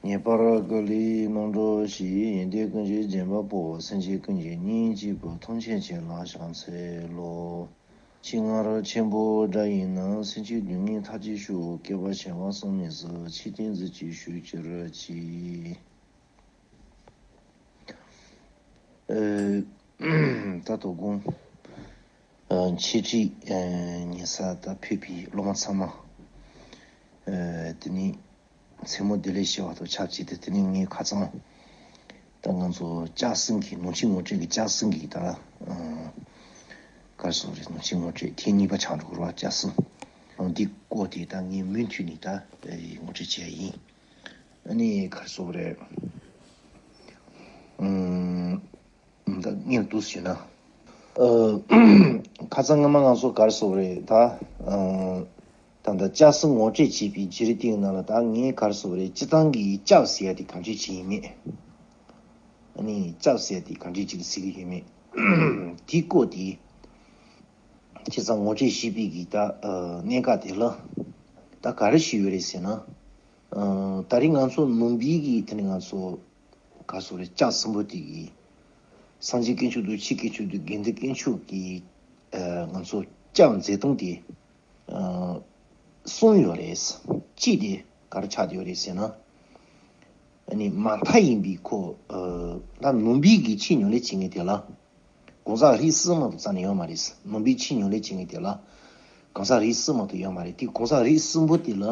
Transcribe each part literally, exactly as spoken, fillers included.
ངེས་པར་དགའ་ལས་རྣམ་གྲོལ་ཞིག་ཡོན་ཏན་ཀུན་གྱི་རྗེན་པ་པོ། སེམས་ཅན་ཀུན་གྱི་སྙིང་གཅིག་པུ། ཐམས་ཅད་མཁྱེན་ལ་ཕྱག་འཚལ་ལོ། ཆེས་སྔར་ཆེན་པོ་སྒྲ་ཡིན་ན། སེམས་ཅན་སྡུག་བསྔལ་མཐར་ཆད་ཞི། བསྐལ་པ་བྱེ་བ་གསུམ་ནས་སུ། ཆེས་བསྟན་མཛོད་ཅིག་ཞུ་གྱུར་ཅིག། ཨེ། ད་དོ་དགོང་ཨ་འཆད་ཁྲིད་ཨ་ཉན་ས་ད་ཕེབས་པའི་སློབ་མ་ཚང་མ། ཨ་དེ་ནི་མཚན་མོ་བདེ་ལེགས་ཞུ་བ་དང་ཆབས་ཅིག་ཏུ། དེ་ནི་ངས་ཁ་རྩང་ད་ང་ཚོ་ལྕགས་ཟམ་གྱི་ནང་ཆོས་ངོ་སྤྲོད་ཀྱི་ལྕགས་ཟམ་གྱི་ད་ཨ་ག་རེ་ཟེར་དགོས་རེད། ནང་ཆོས་ངོ་སྤྲོད་ཐེངས་གཉིས་པ་ཆགས་འགྲོ་གི་རེད་བ། ལྕགས་ཟམ་འདི་སྐོར་དེ་ད་ངས་མུ་མཐུད་ནས་ད་ཨེ་ངོ་སྤྲོད་བྱས་ཡིན། ཨ་ནི་ག་རེ་ཟེར་དགོས་རེད། ཨུམ། ད་སྔོན་དུ་ཞུས་ན། ཨ། ཁ་སང་སྔ་མ་ང་ཚོ་ག་རེ་ཟེར་དགོས་རེད་ད། ཨ། ད་ལྟ་ལྕགས་ཟམ་ངོ་སྤྲོད་བྱེད་པའི་བརྒྱུད་རིམ་དེའི་ནང་ལ་ད་ངས་ག་རེ་ཟེར་དགོས་རེད། སྤྱིར་བཏང་གི་ལྕགས་ཟེར་ཡ་དེ་གང་འདྲ་ཅིག་ཡིན་མེད། ཨ་ནི་ལྕགས་ཟེར་ཡ་དེ་གང་འདྲ་ཅིག་ཟེར་གི་ཡོད་མེད། དེའི་སྐོར་དེ་བྱས་ཙང་ངོ་སྤྲོད་བྱེད་པའི་གི་ད་ཨ་གནད་འགག་དེ་ལ་ད་ག་རེ་ཞིག་ཡོད་རེད་ཟེར་ན། ཨ། ད་རེས་ང་ཚོ་ནང་པའི་གི་དེ་ནི་ང་ཚོ་ག་རེ་ཟེར་དགོས་རེད། ལྕགས་ཟམ་པོ་དེ་གིས་སངས་རྒྱས་དཀོན་མཆོག་དང་ཆོས་དཀོན་མཆོག་དང་དགེ་འདུན་དཀོན་མཆོག་གི་ཨ་ང་ཚོ་ལྕགས་མཛད་སྟངས་དེ་ཨ་གསུམ་ཡོད་རེད། གཅིག་དེ་ག་རེ་ཆགས་བསྡད་ཡོད་རེད་ཟེར་ན། ཨ་ནི་མ་མཐའ་ཡིན་པའི་ཁོ་ཨ་ད་ནང་པའི་གི་ཆེས་ཉམས་ལེན་བྱེད་མཁན་དེ་ལ་གང་ཟག་རིགས་གསུམ་མ་གཏོགས་རྩ་ནས་ཡོད་མ་རེད། ནང་པའི་ཆེས་ཉམས་ལེན་བྱེད་མཁན་དེ་ལ་གང་ཟག་རིགས་གསུམ་མ་གཏོགས་ཡོད་མ་རེད། དེ་གང་ཟག་རིགས་གསུམ་པོ་དེ་ལ།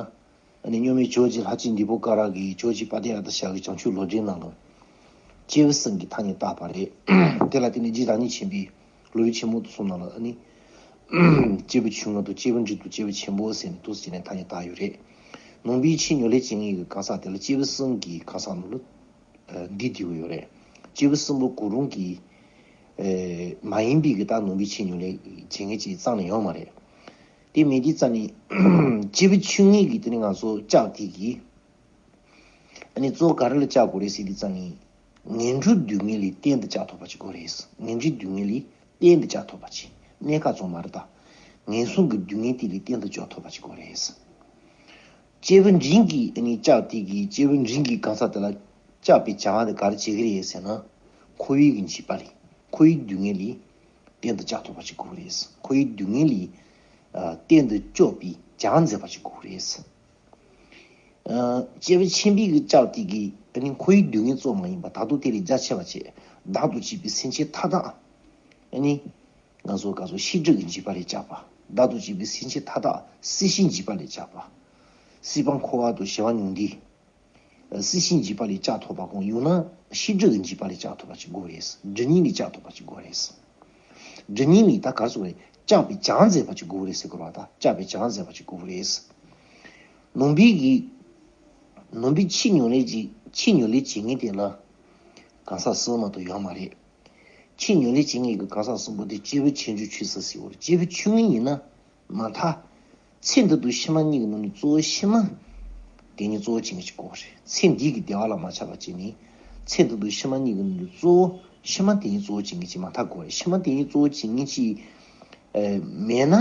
ཨ་ནི་སྔོན་མའི་ཇོ་བོ་རྗེ་ལྷ་སྤྱོད་འདི་པོ་ཀ་ར་གིས་ཇོ་བོ་རྗེ་དཔལ་ལྡན་ཨ་ཏི་ཤ་གི་བྱང་ཆུབ་ལོངས་སྤྱོད་ནང་ལ་སྐྱེས་བུ་གསུམ་གྱི་ཐ་སྙད་བཏགས་པ་རེད། དེ་ལ་བརྟེན་ནས་རྗེ་བདག་ཉིད་ཆེན་པོས་ལོ་རྒྱུས་ཆེན་མོ་དུ་གསུམ་ནང་ལ་ཨ་ནི་སྐྱེས་བུ་ཆུང་ངུ་དང་སྐྱེས་བུ་འབྲིང་དང་སྐྱེས་བུ་ཆེན་པོ་ཟེར་ནས་འདུག་སེ་བྱས་ནས་ཐ་སྙད་བཏགས་ཡོད་རེད། ནང་པའི་ཆེས་ཉམས་ལེན་བྱེད་མཁན་གྱི་གང་ཟག་དེ་ལ་སྐྱེས་བུ་གསུམ་གྱི་གང་ཟག་ནང་ལ་ཨ་འདི་བསྡུས་ཡོད་རེད། སྐྱེས་བུ་གསུམ་པོ་གང་རུང་གི་ཨ་མ་ཡིན་པའི་གི་ད་ནང་པའི་ཆེས་ཉམས་ལེན་བྱེད་མཁན་ཅིག་རྩ་ནས་ཡོད་མ་རེད། དེ་མེད་དུས་ཙང་ནི་སྐྱེས་བུ་ཆུང་ངུ་གི་དེ་ནི་ང་ཚོ་ལྕགས་དེ་གིས་ཨ་ནི་གཙོ་བོ་ག་རེ་ལ་ལྕགས་དགོས་རེད་ཟེར་དུས་ཙང་ནི་ངན་འགྲོའི་སྡུག་བསྔལ་ལས་གཏན་དུ་བཅག་ཐུབ་པ་ཅིག་དགོས་རེད། ངན་འགྲོའི་སྡུག་བསྔལ་ལས་གཏན་དུ་བཅག་ཐུབ་པ་ཅིག་གནས་སྐབས་ཙམ་མ་རེད་ད། ངན་སོང་གི་སྡུག་བསྔལ་དེ་ལས་གཏན་དུ་བཅོ་ཐུབ་པ་ཅིག་དགོས་རེད། སྐྱེས་བུ་འབྲིང་གི་ཨ་ནི་ལྕགས་དེ་གིས་སྐྱེས་བུ་འབྲིང་གི་གང་ཟག་དེ་ལ་བཅག་པའི་བྱ་བ་དེ་ག་རེ་བྱེད་ཀྱི་རེད་ཟེར་ན། འཁོར་བའི་གི་འཇིགས་པ་ལས་འཁོར་བའི་སྡུག་བསྔལ་ལས་གཏན་དུ་བཅག་ཐུབ་པ་ཅིག་དགོས་རེད། འཁོར་བའི་སྡུག་བསྔལ་ལས་ཨ་གཏན་དུ་བཅོ་བའི་བྱ་བ་མཛད་པ་ཅིག་དགོས་རེད། ཨ་སྐྱེས་བུ་ཆེན་པོའི་གི་ལྕགས་དེ་གིས་ཨ་ནི་འཁོར་བའི་སྡུག་བསྔལ་གཙོ་མ་ཡིན་པ་བདག་ཏུ་དེ་ལས་རྒྱ་ཆེ་བ་བྱས། བདག་ཏུ་བྱས་པའི་སེམས་ཅན་མཐའ་དག་ཨ་ནི་ང་ཚོ་ག་ཚོད་ཤེས་སྒྲིབ་ཀྱི་འཇིགས་པ་ལས་བཅག་པ། བདག་ཏུ་བྱས་པའི་སེམས་ཅན་མཐའ་དག་སྲིད་ཞིའི་འཇིགས་པ་ལས་བཅག་པ། སྲིད་པ་འཁོར་བ་དང་ཞི་བ་མྱང་འདས། སྲིད་ཞིའི་འཇིགས་པ་ལས་བཅག་ཐུབ་པ་གང་ཡོད་ན་ཤེས་སྒྲིབ་ཀྱི་འཇིགས་པ་ལས་བཅག་ཐུབ་པ་ཅིག་དགོས་རེད། སྒྲིབ་གཉིས་ལས་བཅག་ཐུབ་པ་ཅིག་དགོས་རེད། སྒྲིབ་གཉིས་ལས་ད་ག་རེ་ཟེར་དགོས་རེད། བཅག་པའི་བྱ་བ་མཛད་པ་ཅིག་དགོས་རེད་ཟེར་དགོས་རེད་བ། ད་བཅག་པའི་བྱ་བ་མཛད་པ་ཅིག་དགོས་རེད། ནང་པའི་གི་ནང་པའི་ཆེས་ཉམས་ལེན་གྱི་ཆེས་ཉམས་ལེན་བྱེད་མཁན་དེ་ལ་གང་ཟག་གསུམ་མ་གཏོགས་ཡོད་མ་རེད། ཆེས་ཉམས་ལེན་བྱེད་མཁན་གྱི་གང་ཟག་གསུམ་པོ་དེ་སྐྱེས་བུ་ཆེ་འབྲིང་ཆུང་གསུམ་ཟེར་བ་རེད། སྐྱེས་བུ་ཆུང་ངུ་ཡིན་ན་མ་མཐའ། ཚེ་འདི་དང་ཕྱི་མ་གཉིས་ཀྱི་ནང་ནས་གཙོ་བོ་ཕྱི་མ་དེ་ཉིད་གཙོ་བོ་བྱེད་མཁན་ཅིག་དགོས་པ་རེད། ཚེ་འདི་གི་བདེ་བ་ལ་མ་ཆགས་པ་བྱས་ནས་ཚེ་འདི་དང་ཕྱི་མ་གཉིས་ཀྱི་ནང་ནས་གཙོ་བོ་ཕྱི་མ་དེ་ཉིད་གཙོ་བོ་བྱེད་མཁན་ཅིག་མ་མཐའ་དགོས་པ་རེད། ཕྱི་མ་དེ་ཉིད་གཙོ་བོ་བྱེད་མཁན་ཅིག་ཨེ་མེད་ན་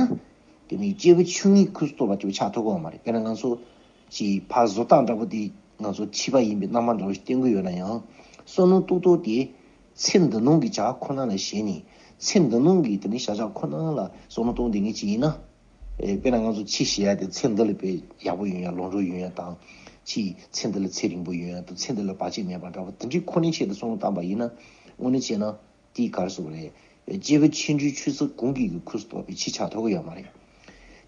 དེ་ནི་སྐྱེས་བུ་ཆུང་ངུའི་ཁུངས་སུ་གཏོགས་པ་ཅིག་ཆགས་ཐུབ་ཀྱི་ཡོད་མ་རེད། དཔེར་ན་ང་ཚོ་ཅིག་ཕར་བཟོ་ལྟ་འདྲ་པོ་དེ་ང་ཚོ་ཕྱི་པ་ཡིན་པའི་རྣམ་པ་འདྲ་པོ་ཞིག་བསྟན་གྱི་ཡོད་ན་ཡང་བསམ་བློ་ཏོག་ཏོག་དེ་ཚེ་འདི་ནང་གི་བྱ་བ་ཁོ་ན་ལ་ཞེན་ནས་ཚེ་འདི་ནང་གི་དེ་ནི་བྱ་བྱ་ཁོ་ན་ལ་བསམ་བློ་གཏོང་བསྡད་མཁན་ཅིག་ཡིན་ན། ཨེ་དཔེར་ན་ང་ཚོ་ཕྱི་ཞེས་ཡ་དེ་ཚེ་འདི་ལ་དཔེ་ཡག་པོ་ཡོང་ཡ་ལོག་འགྲོ་ཡོང་ཡ་དང་། ཕྱི་ཚེ་འདི་ལ་ཚེ་རིང་པོ་ཡོང་ཡ་དང་ཚེ་འདི་ལ་བར་ཆད་མེད་པ་འདྲ་པོ་དེ་འདྲའི་ཁོ་ནའི་ཆེད་དུ་བསམ་བློ་བཏང་པ་ཡིན་ན་དངོས་གནས་བྱས་ན་དེའི་ག་རེ་ཟེར་དགོས་རེད། སྐྱེས་བུ་ཆེ་འབྲིང་ཆུང་གསུམ་གང་གི་གི་ཁུངས་སུ་གཏོགས་པའི་ཆེད་ཆགས་ཐུབ་ཀྱི་ཡོད་མ་རེད།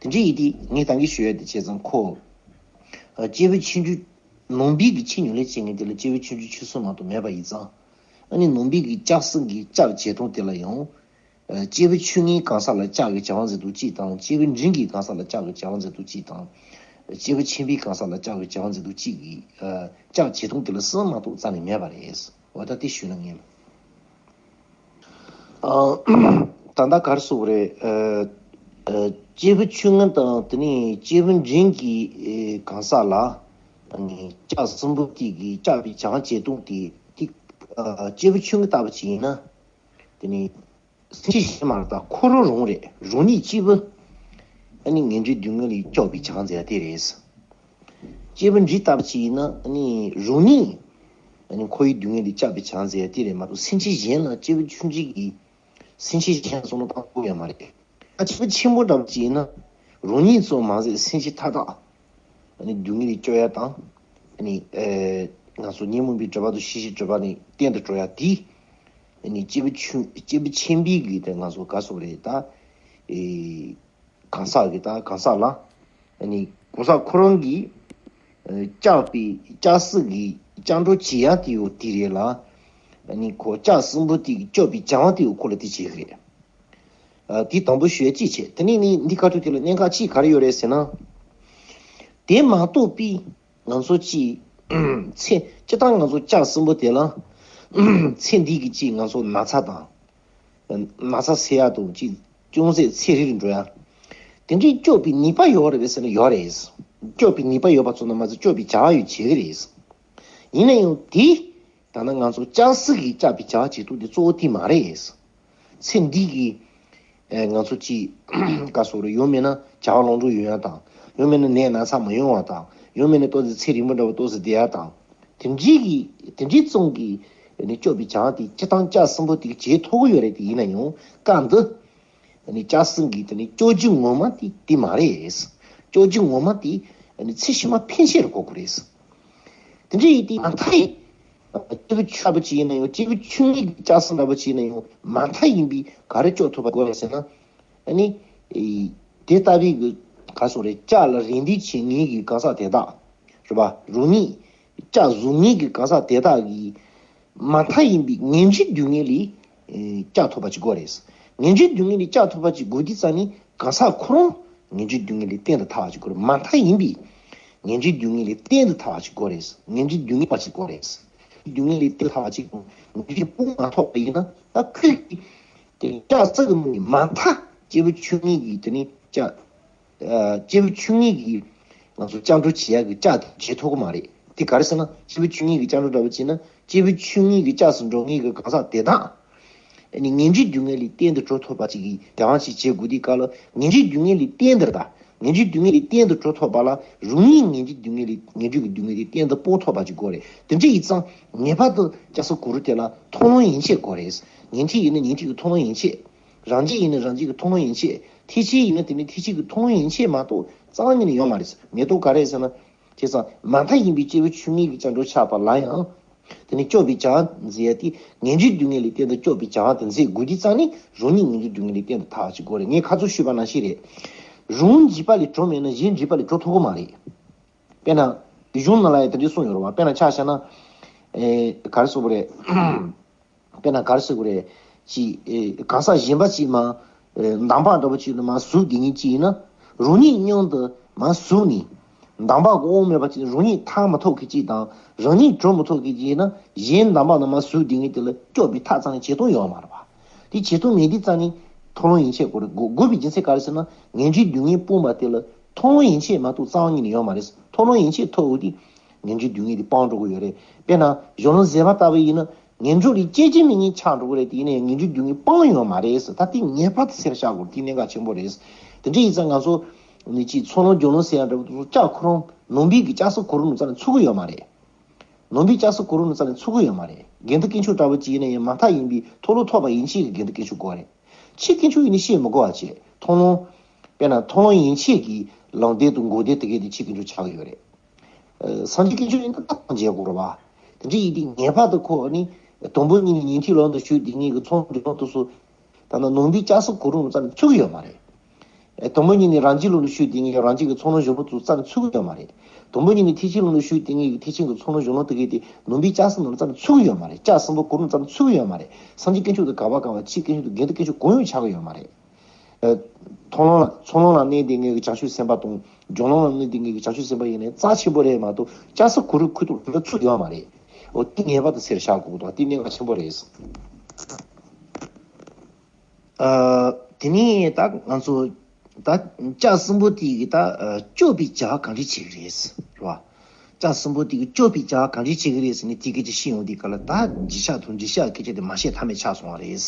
དེ་འདྲ་ཡིན་དུས་ངས་ད་གིན་ཞུ་ཡ་དེ་བྱས་ཙང་ཁོ། ཨ་སྐྱེས་བུ་ཆེ་འབྲིང་། ནང་པའི་གི་ཆེས་ཉམས་ལེན་བྱེད་མཁན་དེ་ལ་སྐྱེས་བུ་ཆེ་འབྲིང་ཆུང་གསུམ་མ་གཏོགས་མེད་པ་ཡིན་ཙང་། ཨ་ནི་ནང་པའི་གི་ལྕགས་ཟམ་གི་ལྕགས་བྱེད་སྟངས་དེ་ལ་ཡང་། ཨ་སྐྱེས་བུ་ཆུང་ངུའི་གང་ཟག་ལ་ལྕགས་ཀྱི་བྱ་བ་མཛད་སྟངས་གཅིག་དང་། སྐྱེས་བུ་འབྲིང་གི་གང་ཟག་ལ་ལྕགས་ཀྱི་བྱ་བ་མཛད་སྟངས་གཅིག་དང་། སྐྱེས་བུ་ཆེན་པོའི་གང་ཟག་ལ་ལྕགས་ཀྱི་བྱ་བ་མཛད་སྟངས་གཅིག་གི་ཨ་ལྕགས་བྱེད་སྟངས་དེ་ལ་གསུམ་མ་གཏོགས་རྩ་ནས་མེད་པ་རེད། འོ་ད་དེ་ཞུས་ན་ངེས། ཨ་ད་ལྟ་ག་རེ་ཟེར་དགོས་རེད། ཨ་ཨ་སྐྱེས་བུ་ཆུང་ངུ་དང་དེ་ནས་སྐྱེས་བུ་འབྲིང་གི་ཨེ་གང་ཟག་ལ་ཨ་ནི་ལྕགས་ཟམ་པོ་དེ་གི་ལྕགས་པའི་བྱ་བ་བྱེད་སྟངས་དེ་དེ་ཨ་སྐྱེས་བུ་ཆུང་ངུ་ལྟ་བུ་ཅིག་ཡིན་ན་དེ་ནི་སེམས་ཅན་གཞན་མ་ལ་ད་འཁོར་རང་རང་རེད། རང་ཉིད་གཅིག་པུ་ཨ་ནི་ངན་འགྲོའི་སྡུག་བསྔལ་ལས་སྐྱོབ་པའི་བྱ་བ་མཛད་ཡ་དེ་རེད། སྐྱེས་བུ་འབྲིང་ལྟ་བུ་ཅིག་ཡིན་ན་ཨ་ནི་རང་ཉིད་ཨ་ནི་འཁོར་བའི་སྡུག་བསྔལ་ལས་བསྐྱབས་པའི་བྱང་ཟེར་ཡ་དེ་རེད་མ་གཏོགས། སེམས་ཅན་གཞན་ལ་སྐྱེས་བུ་ཆུང་འདྲིས་ཀྱི་སེམས་ཅན་གཞན་ལ་བསམ་བློ་བཏང་ཐུབ་ཡོད་མ་རེད། ད་སྐྱེས་བུ་ཆེན་པོ་འདྲ་བོ་ཅིག་ཡིན་ན་རང་ཉིད་ཙམ་མ་ཟད་སེམས་ཅན་མཐའ་དག་ཨ་ནི་སྡུག་བསྔལ་ལས་སྐྱོབ་ཡ་དང་། ཨ་ནི་ཨེ་ང་ཚོ་ཉོན་མོངས་པའི་སྒྲིབ་པ་དང་ཤེས་བྱའི་སྒྲིབ་པ་ནས་གཏན་དུ་གྲོལ་ཡ་དེ། ཨ་ནི་སྐྱེས་བུ་ཆུང་སྐྱེས་བུ་ཆེན་པོའི་གི་དེ་ང་ཚོ་ག་སོགས་རེད་ད། ཨེ་གང་ཟག་གི་ད་གང་ཟག་ལ། ཨ་ནི་གང་ཟག་ཁོ་རང་གིས་ཨེ་སྐྱབས་པའི་སྐྱབས་སུ་གི་སྐྱབས་འགྲོ་བྱེད་ཡ་དེ་ཡོད་དེ་རེད་ལ། ཨ་ནི་ཁོ་སྐྱབས་གསུམ་པོ་དེ་གི་སྐྱོབ་པའི་བྱ་བ་དེ་ཡོད་ཁོ་ལ་དེ་བྱེད་གི་རེད། ཨ་དེ་དང་པོ་ཞུ་ཡ་གཅིག་བྱས། དེ་ནས་ནི་འདི་ཁ་ཐུག་དེ་ལ་གནད་འགག་གཅིག་ག་རེ་ཡོད་རེད་ཟེར་ན། དེ་མ་གཏོགས་པའི་ང་ཚོ་ཅིག་ཚེ་སྤྱིར་བཏང་ང་ཚོ་སྐྱབས་གསུམ་པོ་དེ་ལ་ཚེ་འདི་གི་ཅིག་ང་ཚོ་ན་ཚ་དང་། ན་ཚ་སེལ་ཡ་དང་ཅིག་ཅུང་ཟད་ཚེ་རིང་རུ་འགྲོ་ཡ། དེ་འདྲའི་སྐྱོབ་པའི་ནུས་པ་ཡོད་རེད་པས་ཟེར་ན་ཡོད་རེད། སྐྱོབ་པའི་ནུས་པ་ཡོད་པ་ཚོ་ན་མ་ཚད་སྐྱོབ་པའི་བྱ་བ་ཡོད་བྱེད་གི་རེད། ཡིན་ན་ཡང་དེ་ད་ནི་ང་ཚོ་སྐྱབས་སུ་གི་སྐྱབས་པའི་བྱ་བ་བྱེད་སྟངས་དེ་གཙོ་བོ་དེ་མ་རེད། ཚེ་འདི་གི་ཨེ་ང་ཚོ་ཅིག་ག་སོགས་རེ་ཡོང་མེད་ན་བྱ་བ་ལོངས་སྤྱོད་ཡོང་ཡ་དང་། ཡོང་མེད་ན་ནད་ན་ཚ་མ་ཡོང་བ་དང་། ཡོང་མེད་ན་ཏོག་ཙམ་ཚེ་རིང་པོ་འདྲ་བོ་ཏོག་ཙམ་བསྡད་ཡ་དང་། དེ་འདྲའི་གི་དེ་འདྲའི་ཙང་གི་ནི་སྐྱོབ་པའི་བྱ་བ་དེ་སྤྱིར་བཏང་སྐྱབས་གསུམ་པོ་དེ་བྱེད་ཐུབ་ཀྱི་ཡོད་རེད། དེ་ཡིན་ན་ཡང་སྐབས་འདི་ནི་སྐྱབས་གསུམ་གི་དེ་ནི་སྐྱོབ་རྒྱུ་ངོ་མ་དེ་དེ་མ་རེད། སྐྱོབ་རྒྱུ་ངོ་མ་དེ་ནི་ཚེ་ཕྱི་མ་ཕན་ཆད་རུ་གོ་དགོས་རེད། དེ་འདྲ་ཡིན་དུས་མ་མཐའ་ཡིན། སྐྱེས་བུ་ཆུང་བ་ཅིག་ཡིན་ན་ཡང་སྐྱེས་བུ་ཆུང་ངུ་གི་སྐྱབས་སུ་འགྲོ་བ་ཅིག་ཡིན་ན་ཡང་མ་མཐའ་ཡིན་པའི་ག་རེ་སྐྱོབ་ཐུབ་པ་དགོས་རེད་ཟེར་ན། ཨ་ནི། དེ་ལྟ་བུའི་གི་ག་སོགས་རེད་སྐྱབས་ལ་རེ་འདུན་བྱེད་མཁན་གྱི་གང་ཟག་དེ་དག་རེད་པ། རང་ཉིད་སྐྱབས་བཟུང་མཁན་གྱི་གང་ཟག་དེ་དག་གིས་མ་མཐའ་ཡིན་པའི་ངེས་འབྱུང་སྡུག་བསྔལ་ལས་སྐྱབས་ཐུབ་པ་ཅིག་དགོས་རེད། ངེས་འབྱུང་སྡུག་བསྔལ་ལས་སྐྱབས་ཐུབ་པ་ཅིག་དགོས་དུས་ཙང་ནི་གང་ཟག་ཁོ་རང་ངེས་འབྱུང་སྡུག་བསྔལ་ལས་གཏན་དུ་ཐར་བ་ཅིག་དགོས་རེད། མ་མཐའ་ཡིན་པའི་ངེས་འབྱུང་སྡུག་བསྔལ་ལས་གཏན་དུ་ཐར་བ་ཅིག་དགོས་རེད། ངེས་འབྱུང་སྡུག་བསྔལ་པ་ཅིག་དགོས་རེད། སྡུག་བསྔལ་ལས་གཏན་ཐར་བ་ཅིག་དང་ངེས་འབྱུང་སྤོང་མ་ཐུབ་པ་ཡིན་ན་ད་ཁོས་ཀྱིས་དེ་སྐྱབས་སུ་གི་མི་ནི་མ་མཐའ་སྐྱེས་བུ་ཆུང་ངུ་གི་དེ་ནི་སྐྱབས། ཨ་སྐྱེས་བུ་ཆུང་ངུ་གི་ང་ཚོ་སྐྱབས་འགྲོ་བྱེད་ཡག་གི་སྐྱབས་དེ་བྱེད་ཐུབ་ཀྱི་མ་རེད། དེ་ག་རེ་ཟེར་ན་སྐྱེས་བུ་ཆུང་ངུ་གི་སྐྱབས་འགྲོ་འདྲ་བོ་བྱས་ན་སྐྱེས་བུ་ཆུང་ངུ་གི་སྐྱབས་སུ་འགྲོ་མཁན་གྱི་གང་ཟག་དེ་དག་ཨ་ནི་ངེས་འབྱུང་སྡུག་བསྔལ་ལས་གཏན་དུ་གྲོལ་ཐུབ་པ་ཅིག་གི་བྱ་བ་ཞིག་བྱེད་དགོས་དུས་སྐབས་ལ་ངེས་འབྱུང་སྡུག་བསྔལ་ལས་གཏན་དུ་ད་ངེས་འབྱུང་སྡུག་བསྔལ་ལས་གཏན་དུ་གྲོལ་ཐུབ་པ་ལ་རང་ཉིད་ངེས་འབྱུང་སྡུག་བསྔལ་ལས་ངེས་འབྱུང་གི་སྡུག་བསྔལ་དེ་གཏན་དུ་སྤོང་ཐུབ་པ་ཅིག་དགོས་རེད། དེ་འདྲ་ཡིན་ཙང་ངེས་པར་དུ་སྐྱབས་སུ་གུ་རུ་དེ་ལ་མཐོང་ལམ་ཡན་ཆད་དགོས་རེད། ཉན་ཐོས་ཡིན་ན་ཉན་ཐོས་ཀྱི་མཐོང་ལམ་ཡན་ཆད། རང་རྒྱུད་ཡིན་ན་རང་རྒྱུད་ཀྱི་མཐོང་ལམ་ཡན་ཆད། ཐེག་ཆེན་ཡིན་ན་དེ་ནི་ཐེག་ཆེན་གྱི་མཐོང་ལམ་ཡན་ཆད་མ་གཏོགས་རྩ་བ་ཉིད་ནས་ཡོད་མ་རེད། མེ་ཏོག་ག་རེ་ཟེར་ན། བྱས་ཙང་མ་མཐའ་ཡིན་པའི་སྐྱེས་བུ་ཆུང་ངུ་གི་སྐྱབས་འགྲོ་ཆགས་པ་ལ་ཡང་། དེ་ནི་སྐྱོབ་པའི་བྱ་བ་མཛད་ཡ་དེ་ངེས་འབྱུང་སྡུག་བསྔལ་ལས་གཏན་དུ་སྐྱོབ་པའི་བྱ་བ་དེ་མཛད་དགོས་དུས་ཙང་ནི་རང་ཉིད་ངེས་འབྱུང་སྡུག་བསྔལ་ལས་གཏན་དུ་ཐར་བ་ཅིག་དགོས་རེད། ངས་ཁ་ཚུར་ཞུས་པ་ནང་བཞིན་རེད། རང་འཇིགས་པ་ལས་གྲོལ་མེད་ན་གཞན་འཇིགས་པ་ལས་གྲོལ་ཐུབ་ཀྱི་མ་རེད། དཔེར་ན། གཞུང་ནང་ལ་ཡང་དེ་འདྲས་གསུངས་ཡོད་རེད་བ། དཔེར་ན་ཆ་བཞག་ན། ཨེ་ག་རེ་ཟེར་དགོས་རེད། དཔེར་ན་ག་རེ་ཟེར་དགོས་རེད། ཅིག་ཨེ་གང་ཟག་གཞན་པ་ཅིག་མ། ཨེ་འདམ་བག་འདྲ་པོ་ཅིག་ལ་མར་ཟུག་བསྡད་མཁན་ཅིག་ཡིན་ན། རང་ཉིད་མཉམ་དུ་མར་ཟུག་ནས། འདམ་བག་གི་དབང་མེད་པ་ཅིག་རང་ཉིད་ཐར་མི་ཐུབ་མཁན་ཅིག་དང་རང་ཉིད་གྲོལ་མི་ཐུབ་མཁན་ཅིག་ཡིན་ན། གཞན་འདམ་བག་ནང་མར་ཟུག་བསྡད་མཁན་དེ་ལ་སྐྱོབ་པའི་ཐབས་རྩ་ནས་བྱེད་སྟངས་ཡོད་མ་རེད་བ། དེ་བྱེད་སྟངས་མེད་དུས་རྩ་ནས་མཐོང་ལམ་ཡན་ཆད་དགོས་རེད། དགོས་དགོས་པའི་རྒྱུ་མཚན་ག་རེ་ཟེར་ན་ངེས་འབྱུང་སྡུག་བསྔལ་སྤོང་བ་དེ་ལ་མཐོང་ལམ་ཡན་ཆད་མ་གཏོགས་རྩ་བ་ཉིད་ནས་ཡོད་མ་རེད། མཐོང་ལམ་ཡན་ཆད་ཐོབ་འོས་དུས། ངེས་འབྱུང་སྡུག་བསྔལ་དེ་སྤང་འགྲོ་གི་ཡོད་རེད། དཔེར་ན་གཞུང་ལུགས་ཟད་པ་ལྟ་བུ་ཡིན་ན་ངན་འགྲོ་ལས་སྐྱེ་རྒྱུ་མེད་མཁན་ཆགས་འགྲོ་གི་རེད། དེ་ཡིན་ན་ཡང་ངེས་འབྱུང་སྡུག་བསྔལ་སྤང་ཡོད་མ་རེད་ཟེར། ད་དེ་ངེས་པར་དུ་ཚེ་རུ་བཞག་དགོས། དེ་གནད་འགག་ཆེན་པོ་རེད། དེ་འདྲ་ཡིན་ཙང་ང་ཚོ་ནི་ཅིག་ཚོགས་ལམ་སྦྱོར་ལམ་ཟེར་ཡ་འདྲ་བོ་དེ་ཚོ་སྐྱབས་ཁོ་རང་ནང་པའི་གི་སྐྱབས་སུ་གོ་རིམ་ནང་རྩ་ནས་ཚུད་ཀྱི་ཡོད་མ་རེད། ནང་པའི་སྐྱབས་སུ་གོ་རིམ་ནང་རྩ་ནས་ཚུད་ཀྱི་ཡོད་མ་རེད། དགེ་འདུན་དཀོན་མཆོག་འདྲ་བོ་ཅིག་ཡིན་ན་ཡང་མ་མཐའ་ཡིན་པའི་མཐོང་ལམ་ཐོབ་པ་ཡན་ཆད་ཀྱི་དགེ་འདུན་དཀོན་མཆོག་དགོས་རེད། ཕྱིའི་དཀོན་མཆོག་ཡིན་ན་བཤད་མི་དགོས་པ་བྱས། མཐོང་ལམ། དཔེར་ན་མཐོང་ལམ་ཡན་ཆད་ཀྱི་ལམ་སྟོན་དང་འགོག་སྟོན་དེ་གའི་དེ་ཕྱིའི་དཀོན་མཆོག་ཆགས་ཀྱི་ཡོད་རེད། ཨ་སངས་རྒྱས་དཀོན་མཆོག་ཡིན་ན་ད་ཐམས་ཅད་དགོས་རེད་བ། དེ་འདྲ་ཡིན་དུས་ངེས་པར་དུ་ཁོ་ནི་དང་པོ་ཉིད་ནས་ཉན་ཐོས་ལམ་དུ་ཞུགས་དེ་ངེད་ཀྱི་ཚོགས་འདུ་ལམ་དུ་སུ། ད་ནི་ནང་པའི་སྐྱབས་སུ་གོ་རིམ་རྩ་ནས་ཚུད་ཀྱི་ཡོད་མ་རེད། ཨེ་དང་པོ་ཉིད་ནས་རང་རྒྱུད་ལམ་དུ་ཞུགས་དེ་ངེད་ཀྱི་རང་རྒྱུད་ཀྱི་ཚོགས་ལམ་སྦྱོར་ལམ་དུ་རྩ་ནས་ཚུད་ཀྱི་ཡོད་མ་རེད། དང་པོ་ཉིད་ནས་ཐེག་ཆེན་ལམ་དུ་ཞུགས་དེ་ངེད་ཀྱི་ཐེག་ཆེན་གྱི་ཚོགས་ལམ་སྦྱོར་ལམ་དེ་གའི་དེ་ནང་པའི་སྐྱབས་སུ་ནང་རྩ་ནས་ཚུད་ཀྱི་ཡོད་མ་རེད། སྐྱབས་གསུམ་པོ་གོ་རིམ་རྩ་ནས་ཚུད་ཀྱི་ཡོད་མ་རེད། སངས་རྒྱས་དཀོན་མཆོག་དང་འགལ་བ་འགལ་བ་ཕྱིའི་དཀོན་མཆོག་དང་དགེ་འདུན་དཀོན་མཆོག་གང་ཡང་ཆགས་ཀྱི་ཡོད་མ་རེད། ཨ་མཐོང་ལམ་ལ་ཚོགས་ལམ་ལ་གནས་དེ་ངེད་ཀྱི་བྱང་ཆུབ་སེམས་དཔའ་དང་སྦྱོར་ལམ་ལ་གནས་དེ་ངེད་ཀྱི་བྱང་ཆུབ་སེམས་དཔའ་ཡིན་ནའི་རྩ་ཆེན་པོ་རེད་མ་གཏོགས་སྐྱབས་སུ་གོ་རིམ་ཁུར་དུ་ལམ་ལ་ཚུད་ཡོད་མ་རེད། འོ་དེ་ངེས་པར་དུ་ཚེ་རུ་བཞག་དགོས་འདུག་དེ་གནད་འགག་ཆེན་པོ་རེད། ཨ་དེ་ནས་ད་ང་ཚོ་ད་སྐྱབས་གསུམ་པོ་དེ་གི་ད་ཨ་སྐྱོབ་པའི་བྱ་བ་གང་འདྲ་བྱེད་ཀྱི་རེད་རེད་བ། སྐྱབས་གསུམ་པོ་དེ་གི་སྐྱོབ་པའི་བྱ་བ་གང་འདྲ་བྱེད་ཀྱི་རེད་ཟེར་ནས་དེ་སྐད་ཆ་བཤད་ཡོང་དུས་ག་ལ་ད་འཇིགས་ཆགས་དང་འདྲེ་ཤ་སྐད་ཆ་དེ་མ་བཤད་ཐབས་མེད་ཆགས་སོང་བ་རེད།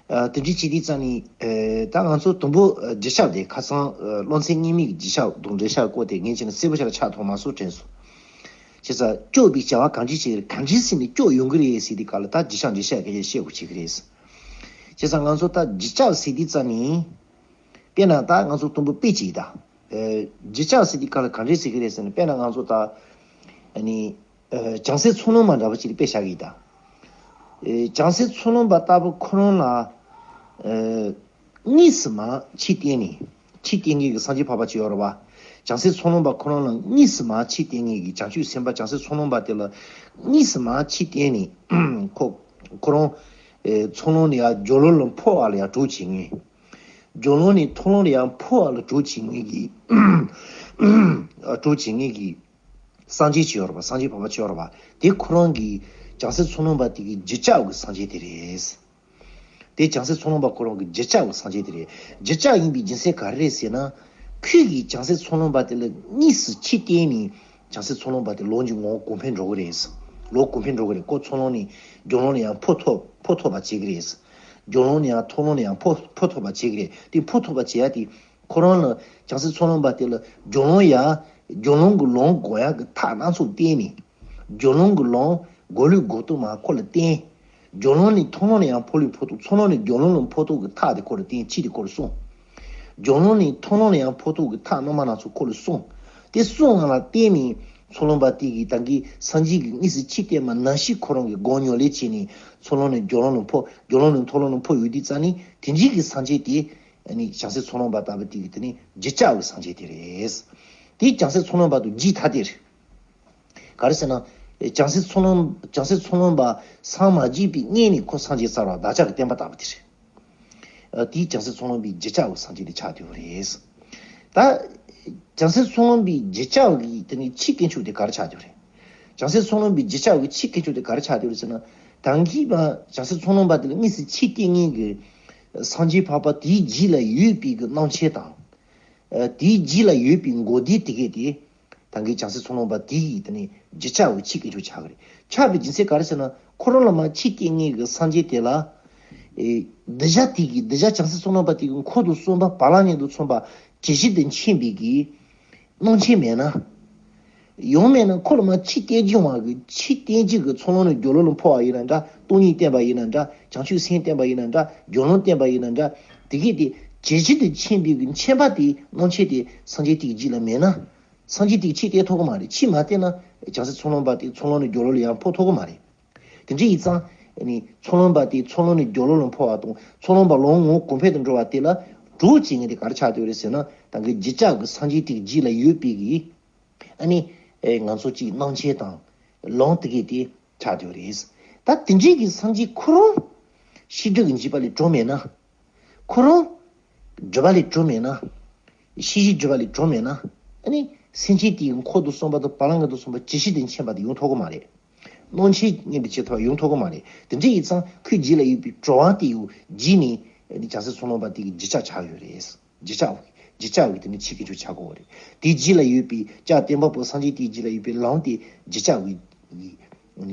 ཨ། དེ་འདྲའི་བྱེད་དུས་ཙང་ནི། ཨེ། ད་ང་ཚོ་དང་པོ་རྗེས་ཁྱབ་དེ་ཁ་སང་། ཨ། སློབ་ཚན་སྔོན་མའི་རྗེས་ཁྱབ་དང་འགྲེལ་བཤད་སྐོར་དེ་ངས་བྱས་ན་གསལ་པོ་ཞིག་ལ་ཆགས་ཐུབ་མ་སོང་དྲན་སོང་། བྱས་ཙང་སྐྱོབ་པའི་བྱ་བ་གང་འདྲ་བྱེད་ཀྱི་རེད། གང་འདྲ་བྱས་ནས་སྐྱོབ་ཡོང་གི་རེད་ཟེར་དུས་སྐབས་ལ་ད་རྗེས་ཁྱབ་འགྲེལ་བཤད་སྐད་ཆ་བཤད་དགོས་བྱེད་ཀྱི་རེད། བྱས་ཙང་ང་ཚོ་ད་རྗེས་ཁྱབ་ཟེར་དུས་ཙང་ནི། དཔེར་ན་ད་ང་ཚོ་དང་པོ་དཔེ་གཅིག་ད། ཨེ། རྗེས་ཁྱབ་ཟེར་དུས་སྐབས་ལ་གང་འདྲ་ཟེར་གྱི་རེད་ཟེར་ན། དཔེར་ན་ང་ཚོ་ད། ཨ་ནི། ཨ། བྱང་སེམས་ཚོགས་ལམ་པ་འདྲ་པོ་ཅིག་ལ་དཔེ་བཞག་གི་ཡིན་ད། ཨེ། བྱང་སེམས་ཚོགས་ལམ་པ་ལྟ་བུ་ཁོ་རང་ལ། ཨེ། དངོས་སུ་མར་ཆོས་བསྟན་ནས། ཆོས་བསྟན་མཁན་གྱི་སངས་རྒྱས་འཕགས་པ་ཅིག་ཡོད་རེད་པ། བྱང་སེམས་ཚོགས་ལམ་པ་ཁོ་རང་ལ་དངོས་སུ་མར་ཆོས་བསྟན་མཁན་གྱི། བྱང་ཆུབ་སེམས་དཔའ་བྱང་སེམས་ཚོགས་ལམ་པ་དེ་ལ་དངོས་སུ་མར་ཆོས་བསྟན་ནས། ཁོ། ཁོ་རང་། ཨེ། ཚོགས་ལམ་ནས་ཡར་སྦྱོར་ལམ་ལ་འཕོ་བ་ལ་ཡར་གྲོགས་བྱེད་མཁན། སྦྱོར་ལམ་ནས་མཐོང་ལམ་ལ་ཡར་འཕོ་བ་ལ་གྲོགས་བྱེད་མཁན་གྱི། གྲོགས་བྱེད་མཁན་གྱི་སངས་རྒྱས་ཅིག་ཡོད་རེད་པ། སངས་རྒྱས་འཕགས་པ་ཅིག་ཡོད་རེད་པ། དེ་ཁོ་རང་གི་བྱང་སེམས་ཚོགས་ལམ་པ་དེ་གི་རྗེས་ཁྱབ་ཀྱི་སངས་རྒྱས་དེ་རེད། དེ་བྱང་སེམས་ཚོགས་ལམ་པ་ཁོ་རང་གི་རྗེས་ཁྱབ་ཀྱི་སངས་རྒྱས་དེ་རེད། རྗེས་ཁྱབ་ཡིན་པའི་རྒྱུ་མཚན་ག་རེ་རེད་ཟེར་ན། ཁོས་ཀྱི་བྱང་སེམས་ཚོགས་ལམ་པ་དེ་ལ་དངོས་སུ་ཆོས་བསྟན་ནས། བྱང་སེམས་ཚོགས་ལམ་པ་དེ་ལམ་གྱི་ངོ་བོ་གོང་འཕེལ་འགྲོ་གི་རེད། ལམ་གོང་འཕེལ་འགྲོ་གི་རེད། ཁོ་ཚོགས་ལམ་ནས་སྦྱོར་ལམ་ལ་ཡང་འཕོ་ཐུབ། འཕོ་ཐུབ་པ་བྱེད་ཀྱི་རེད། སྦྱོར་ལམ་ནས་ཡང་མཐོང་ལམ་ལ་ཡང་འཕོ། འཕོ་ཐུབ་པ་བྱེད་ཀྱི་རེད། དེ་འཕོ་ཐུབ་པ་བྱེད་ཡ་དེ། ཁོ་རང་ལ་བྱང་སེམས་ཚོགས་ལམ་པ་དེ་ལ་སྦྱོར་ལམ་ཡ། སྦྱོར་ལམ་གྱི་ལམ་འགོག་ཡ་གི་ཐབས་སྣ་ཚོགས་བསྟན་ནས། སྦྱོར་ལམ་གྱི་ལམ་འགོག་ལུགས་འགོག་སྟངས་མར་ཁོ་ལ་བསྟན། སྦྱོར་ལམ་ནས་མཐོང་ལམ་ལ་ཡང་འཕོ་ལུགས་འཕོ་སྟངས། ཚོགས་ལམ་ནས་སྦྱོར་ལམ་ལ་འཕོ་སྟངས་ཀྱི་ཐབས་དེ་ཁོ་ལ་བསྟན། ཆོས་དེ་ཁོ་ལ་གསུངས། སྦྱོར་ལམ་ནས་མཐོང་ལམ་ལ་ཡང་འཕོ་སྟངས་ཀྱི་ཐབས་རྣམ་པ་སྣ་ཚོགས་ཁོ་ལ་གསུངས། དེ་གསུངས་ངང་ལ་བསྟན་ནས། ཚོགས་ལམ་པ་དེ་གིས་ད་གིན་སངས་རྒྱས་ཀྱིས་དངོས་སུ་ཆོས་བསྟན་པ་ནང་བཞིན་ཁོ་རང་གིས་སྒོམ་ཉམས་ལེན་བྱས་ནས། ཚོགས་ལམ་ནས་སྦྱོར་ལམ་ལ་འཕོ། སྦྱོར་ལམ་ནས་མཐོང་ལམ་ལ་འཕོ་ཡོང་དུས་ཙང་ནི། དེ་འདྲའི་གི་སངས་རྒྱས་དེ། ཨ་ནི་བྱང་སེམས་ཚོགས་ལམ་པ་ལྟ་བུ་དེ་གི་དེ་ནི་རྗེས་ཁྱབ་ཀྱི་སངས་རྒྱས་དེ་རེད། དེ་བྱང་སེམས་ཚོགས་ལམ་པ་དང་རྗེས་ཐ་དད་རེད། ག་རེ་ཟེར་ན། བྱང་སེམས་ཚོགས་ལམ། བྱང་སེམས་ཚོགས་ལམ་པ་སངས་མ་རྒྱས་པའི་སྔོན་ནས་ཁོ་སངས་རྒྱས་ཚར་བ་བདག་ཅག་གི་བསྟན་པ་ལྟ་བུ་དེ་རེད། ཨ། དེའི་བྱང་སེམས་ཚོགས་ལམ་པའི་རྗེས་ཁྱབ་ཀྱི་སངས་རྒྱས་དེ་ཆགས་བསྡད་པ་རེད། ད། བྱང་སེམས་ཚོགས་ལམ་པའི་རྗེས་ཁྱབ་ཀྱི་དེ་ནི་ཆོས་དཀོན་མཆོག་དེ་ག་རེ་ཆགས་བསྡད་པ་རེད། བྱང་སེམས་ཚོགས་ལམ་པའི་རྗེས་ཁྱབ་ཀྱི་ཆོས་དཀོན་མཆོག་དེ་ག་རེ་ཆགས་བསྡད་པ་རེད་ཟེར་ན། ད་གིན་པ་བྱང་སེམས་ཚོགས་ལམ་པ་དེ་ལ་དངོས་སུ་ཆོས་བསྟན་མཁན་གྱི་སངས་རྒྱས་འཕགས་པ་དེའི་རྗེས་ལ་ཡོད་པའི་གི་རྣམ་མཁྱེན་དང་། ཨ། དེའི་རྗེས་ལ་ཡོད་པའི་མགོ་ལྡེ་དེ་གས་དེ། ད་གིན་བྱང་སེམས་ཚོགས་ལམ་པ་དེ་ཡི་དེ་ནི་རྗེས་ཁྱབ་ཀྱི་ཆོས་དཀོན་མཆོག་ཆགས་ཀྱི་རེད། ཆགས་པའི་རྒྱུ་མཚན་ག་རེ་ཟེར་ན། ཁོ་རང་ལ་མར་ཆོས་བསྟན་མཁན་གྱི་སངས་རྒྱས་དེ་ལ། ཨེ། གདུལ་བྱ་དེ་གི། གདུལ་བྱ་བྱང་སེམས་ཚོགས་ལམ་པ་དེ་གི་འཁོར་དང་གསུམ་པ་བ་ལང་གཉན་དང་མཚུངས་པ་ཇི་ཞིག་ཏུ་མཁྱེན་པའི་གི་རྣམ་མཁྱེན་མེད་ན། ཡང་མེད་ན་ཁོ་ལ་མར་ཆོས་བསྟན་རྒྱུ་བ་གི། ཆོས་བསྟན་རྒྱུ་གི་ཚོགས་ལམ་ནས་སྦྱོར་ལམ་ལ་འཕོ་བ་ཡིན་ན་འདྲ། སྟོང་ཉིད་བསྟན་པ་ཡིན་ན་འདྲ། བྱང་ཆུབ་སེམས་བསྟན་པ་ཡིན་ན་འདྲ། སྦྱོར་ལམ་བསྟན་པ་ཡིན་ན་འདྲ། དེ་གས་དེ་ཇི་ཞིག་ཏུ་མཁྱེན་པའི་གི་མཁྱེན་པ་དེ། རྣམ་མཁྱེན་དེ་སངས་རྒྱས་དེ་གི་རྗེས་ལ་མེད་ན། སངས་རྒྱས་དེས་ཆོས་བསྟན་ཐུབ་ཀྱི་མ་རེད། ཆོས་མ་བསྟན་ན་བྱང་སེམས་ཚོགས་ལམ་པ་དེ་ཚོགས་ལམ་ནས་སྦྱོར་ལམ་ལ་ཡང་འཕོ་ཐུབ་ཀྱི་མ་རེད། དེ་འདྲ་ཡིན་ཙང་། ཨ་ནི་ཚོགས་ལམ་པ་དེ་ཚོགས་ལམ་ནས་སྦྱོར་ལམ་ལ་འཕོ་བ་དང་། ཚོགས་ལམ་པ་ལམ་ངོ་བོ་གོང་འཕེལ་དུ་འགྲོ་བ་དེ་ལ་གྲོགས་བྱེད་མཁན་དེ་ག་རེ་ཆགས་བསྡད་པ་རེད་ཟེར་ན། ད་གིན་རྗེས་ཁྱབ་ཀྱི་སངས་རྒྱས་དེ་གི་རྗེས་ལ་ཡོད་པའི་གི། ཨ་ནི། ཨེ། ང་ཚོ་གཅིག་རྣམ་མཁྱེན་དང་། ལམ་དེ་གས་དེ་ཆགས་བསྡད་པ་རེད། ད་དེ་འདྲའི་གི་སངས་རྒྱས་ཁོ་རང་ཤེས་སྒྲིབ་ཀྱི་འཇིགས་པ་ལས་གྲོལ་མེད་ན། ཁོ་རང་སྒྲིབ་པ་ལས་གྲོལ་མེད་ན། ཤེས་བྱའི་སྒྲིབ་པ་ལས་གྲོལ་མེད་ན། ཨ་ནི་སེམས་ཅན་དེའི་འཁོར་དང་གསུམ་པ་དང་བ་ལང་གཉན་དང་མཚུངས་པ་ཇི་ཞིག་ཏུ་མཁྱེན་པ་དེ་ཡོང་ཐུབ་ཀྱི་མ་རེད། རྣམ་མཁྱེན་མངོན་དུ་བྱེད་ཐུབ་པ་ཡོང་ཐུབ་ཀྱི་མ་རེད། དེ་འདྲ་ཡིན་ཙང་ཁོའི་རྗེས་ལ་ཡོད་པའི་གྲོགས་པོ་དེ་ཡང་རྗེས་ནས་བྱང་སེམས་ཚོགས་ལམ་པ་དེ་གི་རྗེས་ཆ་ཆགས་ཡོད་རེད། རྗེས་ཆ། རྗེས་ཆ་གི་དེ་ནི་ཆོས་དཀོན་མཆོག་ཆགས་དགོས་པ་རེད། དེའི་རྗེས་ལ་ཡོད་པའི་ལྕགས་བརྟན་པ་པོ་སངས་རྒྱས་དེའི་རྗེས་ལ་ཡོད་པའི་ལམ་དེ་རྗེས་ཆ་གི་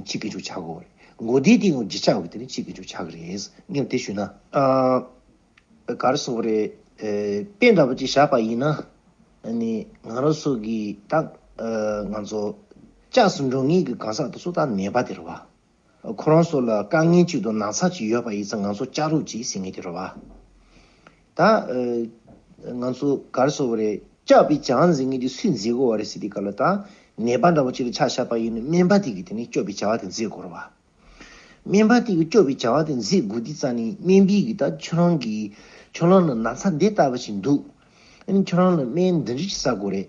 ཆོས་དཀོན་མཆོག་ཆགས་དགོས་པ་རེད། མགོ་ལྡེ་དེ་ཡང་རྗེས་ཆ་གི་དེ་ནི་ཆོས་དཀོན་མཆོག་ཆགས་ཀྱི་རེད། ངས་དེ་ཞུས་ན། ཨ། ག་རེ་ཟེར་དགོས་རེད། ཨེ། དཔེ་འདྲ་པོ་ཅིག་བཞག་པ་ཡིན་ན། ཨ་ནི་ང་རང་ཚོ་གི་ད། ཨ། ང་ཚོ་སྐྱབས་སུ་འགྲོ་མཁན་གྱི་གང་ཟག་དེ་ཚོ་ད་ནད་པ་དེ་རེད་བ། ཁོ་རང་ཚོ་ལ་དཀའ་ངལ་ཅིག་དང་ན་ཚ་ཅིག་ཡོད་པ་ཡིན་ཙང་ང་ཚོ་སྐྱབས་རོགས་གྱིས་ཟེར་མཁན་དེ་རེད་བ། ད། ཨ། ང་ཚོ་ག་རེ་ཟེར་དགོས་རེད། སྐྱོབ་པའི་བྱ་བ་འཛིན་མཁན་དེ་སུས་འཛིན་དགོས་པ་རེད་ཟེར་དུས་སྐབས་ལ། ད་ནད་པ་འདྲ་པོ་ཅིག་ལ་ཆ་བཞག་པ་ཡིན་ན་སྨན་པ་དེ་གིས་དེ་ནི་སྐྱོབ་པའི་བྱ་བ་དེ་མཛད་དགོས་རེད་བ། སྨན་པ་དེ་གིས་སྐྱོབ་པའི་བྱ་བ་དེ་མཛད་དགོས་དུས་ཙང་ནས་སྨན་པས་གིས་ད་ཁྱོད་རང་གིས། ཁྱོད་རང་ལ་ན་ཚ་འདི་ལྟ་བུ་ཞིག་འདུག་ཨ་ནི་ཁྱོད་རང་ལ་སྨན་འདི་འདྲ་ཞིག་ཟ་དགོས་རེད།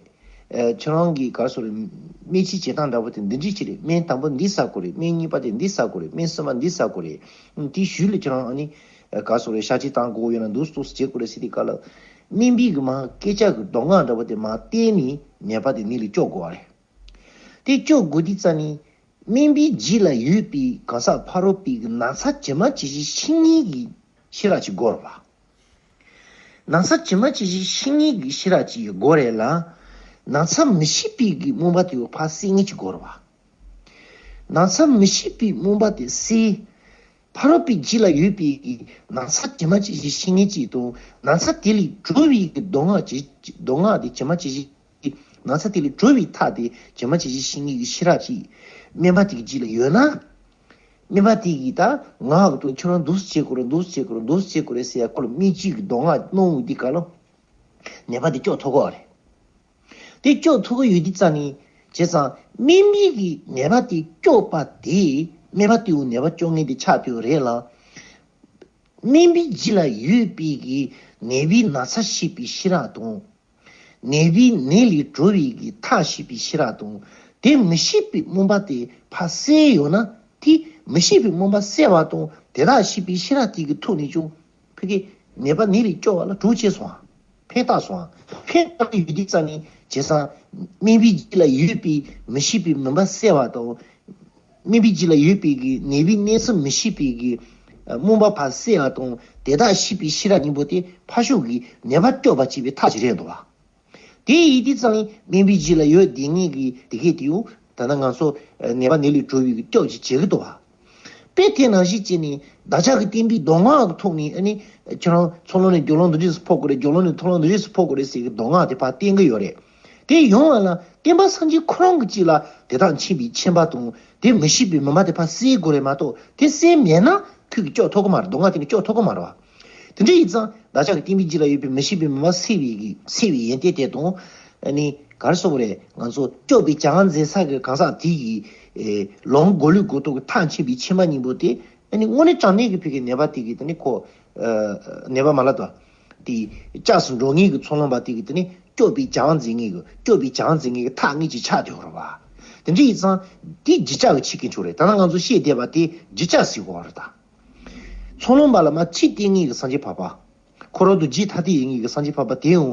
ཨ། ཁྱོད་རང་གིས་ག་རེ་ཟེར་དགོས་རེད། སྨན་བཅོས་བྱེད་སྟངས་འདྲ་པོ་དེ་འདི་འདྲ་ཞིག་རེད། སྨན་དང་པོ་འདི་ཟ་དགོས་རེད། སྨན་གཉིས་པ་དེ་འདི་ཟ་དགོས་རེད། སྨན་གསུམ་པ་འདི་ཟ་དགོས་རེད། ཨ། དེའི་གཞུག་ལ་ཁྱོད་རང་ཨ་ནི། ཨ། ག་རེ་ཟེར་དགོས་རེད། ཞག་གཅིག་བཏང་དགོས་ཡོད་ན་འདུག་སེ་འདུག་སེ་བྱེད་དགོས་རེད་ཟེར་དུས་སྐབས་ལ། སྨན་པས་གིས་མར་སྐད་ཆ་གི་མདོ་སྔགས་འདྲ་པོ་དེ་མར་བསྟན་ནས་ནད་པ་དེ་ནད་ལས་སྐྱོབ་དགོས་པ་རེད། དེ་སྐྱོབ་དགོས་དུས་ཙང་ནས། སྨན་པའི་རྗེས་ལ་ཡོད་པའི་གང་ཟག་ཕ་རོལ་པོའི་གི་ན་ཚ་ཇི་མ་ཇི་བཞིན་ཤེས་མཁན་གྱི་ཤེས་རབ་ཅིག་དགོས་རེད་བ། ན་ཚ་ཇི་མ་ཇི་བཞིན་ཤེས་མཁན་གྱི་ཤེས་རབ་ཅིག་དགོས་རེད་ལ། ན་ཚ་མི་ཤེས་པའི་གི་རྨོངས་པ་དེ་ཕར་སེལ་མཁན་ཅིག་དགོས་རེད་བ། ན་ཚ་མི་ཤེས་པའི་རྨོངས་པ་དེ་སེལ། ཕ་རོལ་པོའི་རྒྱུད་ལ་ཡོད་པའི་གི་ན་ཚ་ཇི་མ་ཇི་བཞིན་ཤེས་མཁན་གཅིག་དང་། ན་ཚ་དེ་ལས་གྲོལ་བའི་གི་མདོ་སྔགས་ཀྱི་མདོ་སྔགས་དེ་ཇི་མ་ཇི་བཞིན། ན་ཚ་དེ་ལས་གྲོལ་བའི་ཐབས་དེ་ཇི་མ་ཇི་བཞིན་ཤེས་མཁན་གྱི་ཤེས་རབ་ཅིག་སྨན་པ་དེ་གི་རྒྱུད་ལ་ཡོད་ན། སྨན་པ་དེ་གིས་ད་ངག་གི་ཐོག་ཁྱོད་རང་འདུག་སེ་བྱེད་དགོས་རེད། འདུག་སེ་བྱེད་དགོས་རེད། འདུག་སེ་བྱེད་དགོས་རེད་ཟེར་ཡ། ཁོ་ལ་སྨན་བཅོས་ཀྱི་མདོ་སྔགས་གནང་འོང་དུས་སྐབས་ལ། ནད་པ་དེ་སྐྱོབ་ཐུབ་ཀྱི་ཡོད་རེད། དེ་སྐྱོབ་ཐུབ་ཀྱི་ཡོད་དུས་ཙང་ནས། བྱས་ཙང་སྨན་པས་ཀྱིས་ནད་པ་དེ་སྐྱོབ་པ་དེ། སྨན་པ་དེ་ཡང་ནད་པ་སྐྱོབ་མཁན་དེ་ཆགས་བསྡད་ཡོད་རེད་ལ། སྨན་པའི་རྒྱུད་ལ་ཡོད་པའི་གི་ནད་པའི་ན་ཚ་ཤེས་པའི་ཤེས་རབ་དང་། ནད་པའི་ནད་ལས་གྲོལ་བའི་གི་ཐབས་ཤེས་པའི་ཤེས་རབ་དང་། དེ་མི་ཤེས་པའི་རྨོངས་པ་དེ་ཕར་བསལ་ཡོད་ན། དེ་མི་ཤེས་པའི་རྨོངས་པ་བསལ་བ་དང་དེ་དག་ཤེས་པའི་ཤེས་རབ་དེ་གི་ཐོག་ནས་ཀྱང་ཕ་གི་ནད་པ་ནད་ལས་སྐྱོབ་པ་ལ་གྲོགས་བྱས་སོང་། ཕན་བཏགས་སོང་། ཕན་བཏགས་ཡོད་དུས་ཙང་ནས། བྱས་ཙང་སྨན་པའི་རྒྱུད་ལ་ཡོད་པའི་མི་ཤེས་པའི་མུན་པ་བསལ་བ་དང་། སྨན་པའི་རྒྱུད་ལ་ཡོད་པའི་གི་ནད་པའི་གནས་ཚུལ་མི་ཤེས་པའི་གི་རྨོངས་པ་ཕར་བསལ་བ་དང་དེ་དག་ཤེས་པའི་ཤེས་རབ་གཉིས་པོ་དེ་ཕར་ཕྱོགས་ཀྱི་ནད་པ་སྐྱོབ་པ་བྱེད་པའི་ཐབས་ཤིག་རེད་འདུག་བ། དེ་ཡིན་དུས་ཙང་སྨན་པའི་རྒྱུད་ལ་ཡོད་བསྡད་མཁན་གྱི་དེ་གས་དེའུ་ད་ལྟ་ང་ཚོ་ནད་པ་ནད་ལས་གྲོལ་བའི་གི་སྐྱོབ་ཅིག་བྱེད་ཀྱི་འདུག་བ། དཔེ་དེ་ནང་བཞིན་བྱས་ནས་བདག་ཅག་གི་བསྟན་པའི་མདོ་སྔགས་ཀྱི་ཐོག་ནས། ཨ་ནི་ཁྱེད་རང་མཚོ་ལྷོ་ནས་རྒྱུ་ལོག་འདི་འདྲས་སུ་ཕོག་དགོས་རེད། རྒྱུ་ལོག་ནས་མཐོ་ལོག་འདི་འདྲས་སུ་ཕོག་དགོས་རེད་ཟེར་གི་མདོ་སྔགས་དེ་ཕར་བསྟན་གི་ཡོད་རེད། དེ་ཡོང་བ་ལ་བསྟན་པ་སངས་རྒྱས་ཁོ་རང་གི་གཅིག་ལ་དེ་དག་མཁྱེན་པའི་མཁྱེན་པ་དང་། དེ་མི་ཤེས་པའི་མུན་པ་དེ་ཕར་བསལ་དགོས་རེད་མ་གཏོགས། དེ་བསལ་མེད་ན་ཁོས་ཀྱིས་སྐྱོབ་ཐུབ་ཀྱི་མ་རེད། མདོ་སྔགས་དེ་ནི་སྐྱོབ་ཐུབ་ཀྱི་མ་རེད་བ། དེ་འདྲ་ཡིན་ཙང་བདག་ཅག་གི་བསྟན་པའི་རྒྱུད་ལ་ཡོད་པའི་མི་ཤེས་པའི་མུན་པ་སེལ་བའི་གི་སེལ་བའི་ཡོན་ཏན་དེ་དང་། ཨ་ནི་ག་རེ་ཟེར་དགོས་རེད། ང་ཚོ་སྐྱོབ་པའི་བྱ་བ་མཛད་ས་གི་གང་ཟག་དེ་ཡི་ཨེ་ལོངས་སྒོ་ལུས་སྒོ་ཐོག་གི་ཐག་ཆོད་པའི་མཁྱེན་པ་གཉིས་པོ་དེ། ཨ་ནི་དངོས་གནས་དྲང་གནས་ཀྱི་ཕ་གི་ནད་པ་དེ་གི་དེ་ནི་ཁོ་ཨ་ནད་པ་མ་ལབ་དང་། དེ་སྐྱབས་སུ་འགྲོ་མཁན་གྱི་ཚོང་ལམ་པ་དེ་གི་དེ་ནི་སྐྱོབ་པའི་བྱ་བ་མཛད་མཁན་གྱི་སྐྱོབ་པའི་བྱ་བ་མཛད་མཁན་གྱི་ཐག་ཉེ་ཅིག་ཆགས་བསྡད་ཡོད་རེད་བ། དེ་འདྲ་ཡིན་ཙང་དེ་རྗེས་ཆགས་ཀྱི་ཆེད་དཀོན་མཆོག་རེད། ད་ལྟ་ང་ཚོ་བཤད་བསྡད་པ་དེ་རྗེས་ཆགས་ཟེར་དགོས་རེད་ད། ཚོང་ལམ་པ་ལ་མར་ཆོས་བསྟན་མཁན་གྱི་སངས་རྒྱས་འཕགས་པ། ཁོ་རང་དང་རྗེས་ཐ་དད་ཡིན་མཁན་གྱི་སངས་རྒྱས་འཕགས་པ་དེ་ཡང་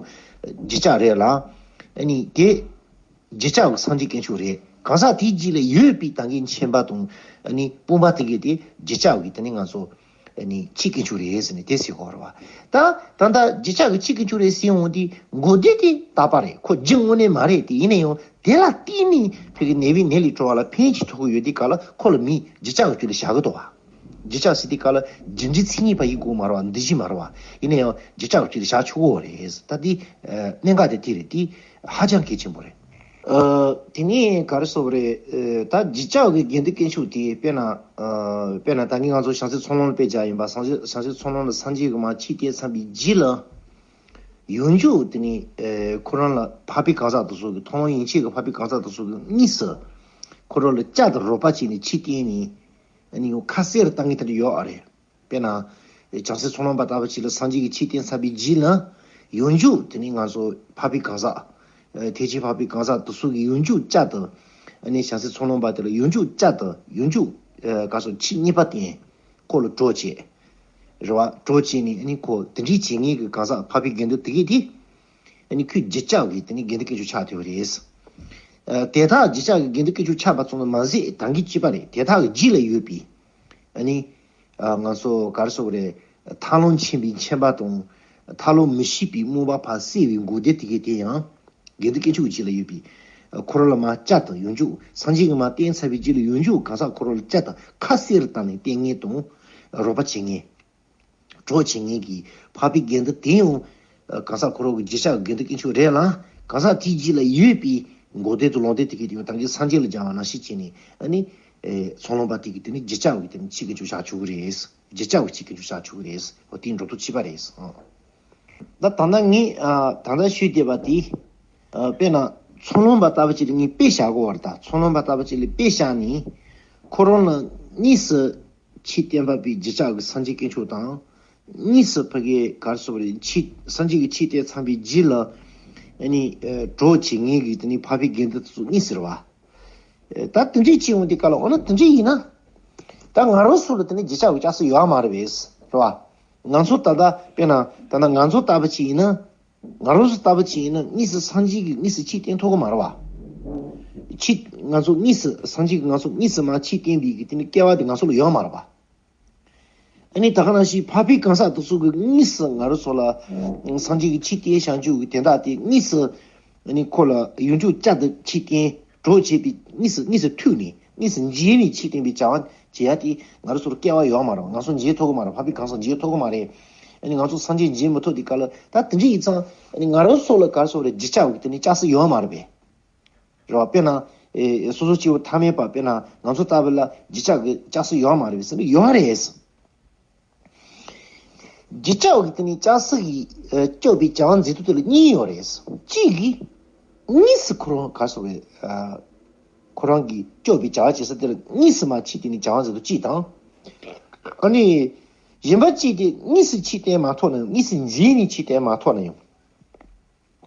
རྗེས་ཆགས་རེད་ལ། ཨ་ནི་དེ་རྗེས་ཆགས་ཀྱི་སངས་རྒྱས་དཀོན་མཆོག་རེད། གང་ཟག་དེའི་རྒྱུད་ལ་ཡོད་པའི་ད་གིན་མཁྱེན་པ་དང་། ཨ་ནི་དཔུང་པ་དེ་གས་དེ་རྗེས་ཆགས་ཀྱི་དེ་ནི་ང་ཚོ་ཨ་ནི་ཆོས་དཀོན་མཆོག་རེད་ཟེར་ནས་དེ་ཟེར་དགོས་རེད་བ། ད་ད་ལྟ་རྗེས་ཆགས་ཀྱི་ཆོས་དཀོན་མཆོག་རེད་ཟེར་འོང་དུས་མགོ་བདེ་དེ་རྟག་པ་རེད། ཁོ་རྒྱུ་དངོས་གནས་མ་རེད་དེ། ཡིན་ན་ཡང་དེ་ལ་བརྟེན་ནས་ཕ་གི་ནད་པའི་ནད་ལས་གྲོལ་བ་ལ་ཕན་ཅིག་ཐོགས་ཀྱི་ཡོད་དུས་སྐབས་ལ་ཁོ་ལ་མིང་རྗེས་ཆགས་ཀྱི་རྒྱུད་ལ་བཞག་གི་འདུག་བ། རྗེས་ཆགས་ཟེར་དུས་སྐབས་ལ་རྒྱུ་འབྲས་མཚན་ཉིད་པ་ཡིན་དགོས་མ་རེད་བ། འདུ་བྱེད་མ་རེད་བ། ཡིན་ན་ཡང་རྗེས་ཆགས་ཀྱི་རྒྱུད་ལ་བཞག་ཆོག་གི་རེད། ད་འདི་ཨ་གནད་འགག་དེ་དེ་རེད། དེ་ཧ་ཅང་གལ་ཆེན་པོ་རེད། ཨ་དེ་ནས་ག་རེ་ཟེར་དགོས་རེད། ཨ་ད་རྗེས་ཆགས་ཀྱི་དགེ་འདུན་དཀོན་མཆོག་དེ་དཔེར་ན། ཨ་དཔེར་ན་ད་ནི་ང་ཚོ་བྱང་སེམས་ཚོགས་ལམ་ལ་དཔེ་བཞག་ཡིན་པ། བྱང་སེམས་བྱང་སེམས་ཚོགས་ལམ་ལ་སངས་རྒྱས་ཀྱིས་མར་ཆོས་བསྟན་ཚར་བའི་རྗེས་ལ། ཡང་བསྐྱར་དེ་ནི་ཨེ་ཁོ་རང་ལ་འཕགས་པའི་གང་ཟག་དེ་ཚོ་གི་མཐོང་ལམ་ཡན་ཆད་ཀྱི་འཕགས་པའི་གང་ཟག་དེ་ཚོ་གི་དངོས་སུ་ཁོ་རང་ལ་བཅའ་དང་རོགས་པ་བྱས་ནས་ཆོས་བསྟན་ནས། ཨ་ནི་ཡང་ཁ་གསལ་རུ་བཏང་མཁན་དེ་འདྲ་ཡོད་ཨ་རེད། དཔེར་ན། བྱང་སེམས་ཚོགས་ལམ་པ་ལྟ་བུ་ཅིག་ལ་སངས་རྒྱས་ཀྱིས་ཆོས་བསྟན་ཚར་བའི་རྗེས་ལ། ཡང་བསྐྱར་དེ་ནི་ང་ཚོ་འཕགས་པའི་གང་ཟག་ཨེ་ཐེག་ཆེན་འཕགས་པའི་གང་ཟག་དེ་ཚོ་གི་ཡང་བསྐྱར་བཅའ་དང་། ཨ་ནི་བྱང་སེམས་ཚོགས་ལམ་པ་དེ་ལ་ཡང་བསྐྱར་བཅའ་དང་ཡང་བསྐྱར་ཨེ་ག་སོ་ཆོས་གཉིས་པ་བསྟན། ཁོ་ལ་གྲོགས་བྱས། རེད་བ། གྲོགས་བྱས་ནས་ཨ་ནི་ཁོ་དེ་འདྲའི་བྱེད་མཁན་གྱི་གང་ཟག་འཕགས་པའི་དགེ་འདུན་དེ་གས་དེ། ཨ་ནི་ཁོས་རྗེས་ཆགས་ཀྱི་དེ་ནི་དགེ་འདུན་དཀོན་མཆོག་ཆགས་ཐུབ་པ་རེད། ཨ་དེ་དག་རྗེས་ཆགས་ཀྱི་དགེ་འདུན་དཀོན་མཆོག་ཆགས་པ་ཙམ་དུ་མ་ཟད། ད་གིན་བྱས་པ་རེད། དེ་དག་གི་རྗེས་ལ་ཡོད་པའི། ཨ་ནི། ཨ་ང་ཚོ་ག་རེ་ཟེར་དགོས་རེད། ཐར་ལམ་མཁྱེན་པའི་མཁྱེན་པ་དང་། ཐར་ལམ་མི་ཤེས་པའི་རྨོངས་པ་ཕར་བསལ་བའི་མགོ་བདེ་དེ་གས་དེ་ཡང་། དགེ་འདུན་དཀོན་མཆོག་གི་རྗེས་ལ་ཡོད་པའི། ཨ་ཁོ་རང་ལ་མར་བཅའ་དང་ཡང་བསྐྱར། སངས་རྒྱས་ཀྱིས་མར་བསྟན་ཚར་བའི་རྗེས་ལ་ཡང་བསྐྱར་གང་ཟག་ཁོ་རང་ལ་བཅའ་དང་ཁ་གསལ་རུ་བཏང་ནས་བསྟན་མཁན་དང་། རོགས་པ་བྱེད་མཁན། གྲོགས་བྱེད་མཁན་གྱི་འཕགས་པའི་དགེ་འདུན་དེ་ཡང་། གང་ཟག་ཁོ་རང་གི་རྗེས་ཆགས་ཀྱི་དགེ་འདུན་དཀོན་མཆོག་རེད་ལ། གང་ཟག་དེའི་རྗེས་ལ་ཡོད་པའི་མགོ་བདེ་དང་ལོག་འདྲེན་དེ་གས་དེ་ཡང་ད་གིན་སངས་རྒྱས་ལ་སྦྱར་བ་ནང་བཞིན་བྱས་ནས། ཨ་ནི། ཨེ་ཚོགས་ལམ་པ་དེ་གི་དེ་ནི་རྗེས་ཆགས་ཀྱི་དེ་ནི་ཆོས་དཀོན་མཆོག་བཞག་ཆོག་གི་རེད། རྗེས་ཆགས་ཀྱི་ཆོས་དཀོན་མཆོག་བཞག་ཆོག་གི་རེད། འོ་དེའི་འགྲོ་ལུགས་གཅིག་པ་རེད། ཨང་། ད་ད་ལྟ་ངས་ཨ་ད་ལྟ་ཞུས་བསྡད་པ་དེ། ཨ་དཔེར་ན་ཚོགས་ལམ་པ་ལྟ་བུ་ཅིག་ལ་ངས་དཔེ་བཞག་དགོས་པ་རེད་ད། ཚོགས་ལམ་པ་ལྟ་བུ་ཅིག་ལ་དཔེ་བཞག་ནས། ཁོ་རང་ལ་དངོས་སུ་ཆོས་བསྟན་པ་པའི་རྗེས་ཆགས་ཀྱི་སངས་རྒྱས་དཀོན་མཆོག་དང་། དངོས་སུ་ཕ་གིའི་ག་རེ་ཟེར་དགོས་རེད། ཆོས་སངས་རྒྱས་ཀྱིས་ཆོས་བསྟན་ཚར་བའི་རྗེས་ལ། ཨ་ནི་ཨ་གྲོགས་བྱེད་མཁན་གྱི་དེ་ནི་འཕགས་པའི་དགེ་འདུན་དེ་ཚོ་དངོས་སུ་རེད་བ། ད་དེ་འདྲས་བྱས་འོང་དུས་སྐབས་ལ། འོ་ན་དེ་འདྲས་ཡིན་ན། ད་ང་རང་ཚོ་ལ་དེ་ནི་རྗེས་ཆགས་ཀྱི་ཆགས་སྲོལ་ཡོད་མ་རེད་པས། རེད་བ། ང་ཚོ་ད་ལྟ་དཔེར་ན་ད་ལྟ་ང་ཚོ་ལྟ་བུ་ཅིག་ཡིན་ན། ང་རང་ཚོ་ལྟ་བུ་ཅིག་ཡིན་ན་དངོས་སུ་སངས་རྒྱས་ཀྱིས་དངོས་སུ་ཆོས་བསྟན་ཐུབ་ཀྱི་མ་རེད་བ། ཆོས་ང་ཚོ་དངོས་སུ་སངས་རྒྱས་ཀྱིས་ང་ཚོ་དངོས་སུ་མར་ཆོས་བསྟན་པའི་གི་དེ་ནི་སྐལ་བ་དེ་ང་ཚོ་ལ་ཡོད་མ་རེད་བ། ཨ་ནི་ད་ག་ནང་བཞིན་འཕགས་པའི་གང་ཟག་དེ་ཚོ་གིས་དངོས་སུ་ང་རང་ཚོ་ལ་སངས་རྒྱས་ཀྱིས་ཆོས་བསྟན་བཞག་རྒྱུ་གི་དོན་དག་དེ་དངོས་སུ། ཨ་ནི་ཁོ་ལ་ཡང་བསྐྱར་བཅའ་དང་ཆོས་བསྟན། གྲོགས་བྱེད་པའི་གཉིས་སུ་གཉིས་སུ་མཐུད་ནས་གཉིས་སུ་འབྱེད་ནས་ཆོས་བསྟན་པའི་བྱ་བ་བྱེད་ཡ་དེ་ང་རང་ཚོར་སྐལ་བ་ཡོད་མ་རེད། ང་ཚོ་འབྱེད་ཐུབ་ཀྱི་མ་རེད། འཕགས་པའི་གང་ཟག་འབྱེད་ཐུབ་ཀྱི་མ་རེད། ཨ་ནི་ང་ཚོ་སངས་རྒྱས་འབྱེད་མི་ཐུབ་དེ་ག་ལ་ད་དེ་འདྲ་ཡིན་ཙང་ཨ་ནི་ང་རང་ཚོ་ལ་ག་རེ་ཟེར་དགོས་རེད། བརྗིད་ཆགས་ཀྱི་དེ་ནི་ལྕགས་སྲེག་ཡོད་མ་རེད་པས། རེད་བ། དཔེར་ན་ཨེ་སོ་སོ་སྐྱེ་བོ་ཐ་མལ་པ་དཔེར་ན་ང་ཚོ་ལྟ་བུ་ལ་བརྗིད་ཆགས་ཀྱི་ལྕགས་སྲེག་ཡོད་མ་རེད་པས་ཟེར་ན་ཡོད་རེད། བརྗིད་ཆགས་ཀྱི་དེ་ནི་ལྕགས་སྲེག་གིས་ཨ་གཅོད་པའི་བྱ་བ་མཛད་དུས་དེ་ལ་གཉིས་ཡོད་རེད། གཅིག་གིས་དངོས་སུ་ཁོ་རང་ག་རེ་ཟེར་དགོས་རེད། ཨ་ཁོ་རང་གིས་གཅོད་པའི་བྱ་བ་བྱེད་ས་དེ་ལ་དངོས་སུ་མར་ཆོས་བསྟན་ནས་བྱ་བ་མཛད་དུས་གཅིག་དང་། ཨ་ནི་གཞན་པ་གཅིག་དེ་དངོས་སུ་ཆོས་བསྟན་མ་ཐུབ་ན་ཡང་དངོས་སུ་འབྱེད་ནས་ཆོས་བསྟན་མ་ཐུབ་ན་ཡང་།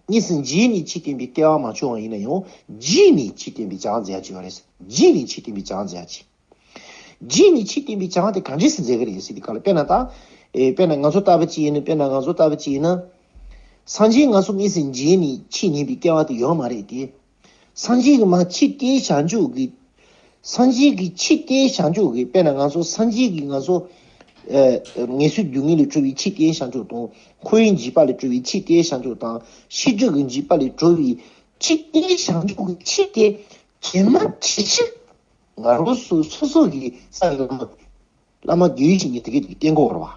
དངོས་སུ་འབྱེད་ནས་ཆོས་བསྟན་པའི་སྐལ་བ་མ་བྱུང་བ་ཡིན་ན་ཡང་། བརྗེས་ནས་ཆོས་བསྟན་པའི་བྱ་བ་མཛད་ཡ་ཅིག་ཡོད་རེད། བརྗེས་ནས་ཆོས་བསྟན་པའི་བྱ་བ་མཛད་ཡ་ཅིག་བརྗེས་ནས་ཆོས་བསྟན་པའི་བྱ་བ་དེ་ག་འདྲས་སེ་མཛད་ཀྱི་རེད་ཟེར་དུས་ག་ལ། དཔེར་ན་ད། ཨེ་དཔེར་ན་ང་ཚོ་ལྟ་བུ་ཅིག་ཡིན་ན། དཔེར་ན་ང་ཚོ་ལྟ་བུ་ཅིག་ཡིན་ན། སངས་རྒྱས་ང་ཚོ་དངོས་སུ་མཇལ་ནས་ཆོས་ཉན་པའི་སྐལ་བ་དེ་ཡོད་མ་རེད་དེ། སངས་རྒྱས་ཀྱིས་མར་ཆོས་བསྟན་བྱང་ཆུབ་ཀྱི། སངས་རྒྱས་ཀྱིས་ཆོས་བསྟན་བྱང་ཆུབ་ཀྱི། དཔེར་ན་ང་ཚོ་སངས་རྒྱས་ཀྱིས་ང་ཚོ། ཨེ་ངན་སོང་སྡུག་བསྔལ་ལས་གྲོལ་བའི་ཆོས་བསྟན་བྱང་ཆུབ་དང་། འཁོར་བའི་འཇིགས་པ་ལས་གྲོལ་བའི་ཆོས་བསྟན་བྱང་ཆུབ་དང་། ཤེས་སྒྲིབ་ཀྱི་འཇིགས་པ་ལས་གྲོལ་བའི་ཆོས་བསྟན་བྱང་ཆུབ་ཀྱི་ཆོས་དེ་ཇི་མ་ཇི་བཞིན། ང་རང་ཚོ་སོ་སོ་གི་རྩ་བའི་བླ་མ། བླ་མ་དགེ་བའི་བཤེས་གཉེན་དེ་གས་དེ་གས་བསྟེན་དགོས་རེད་བ།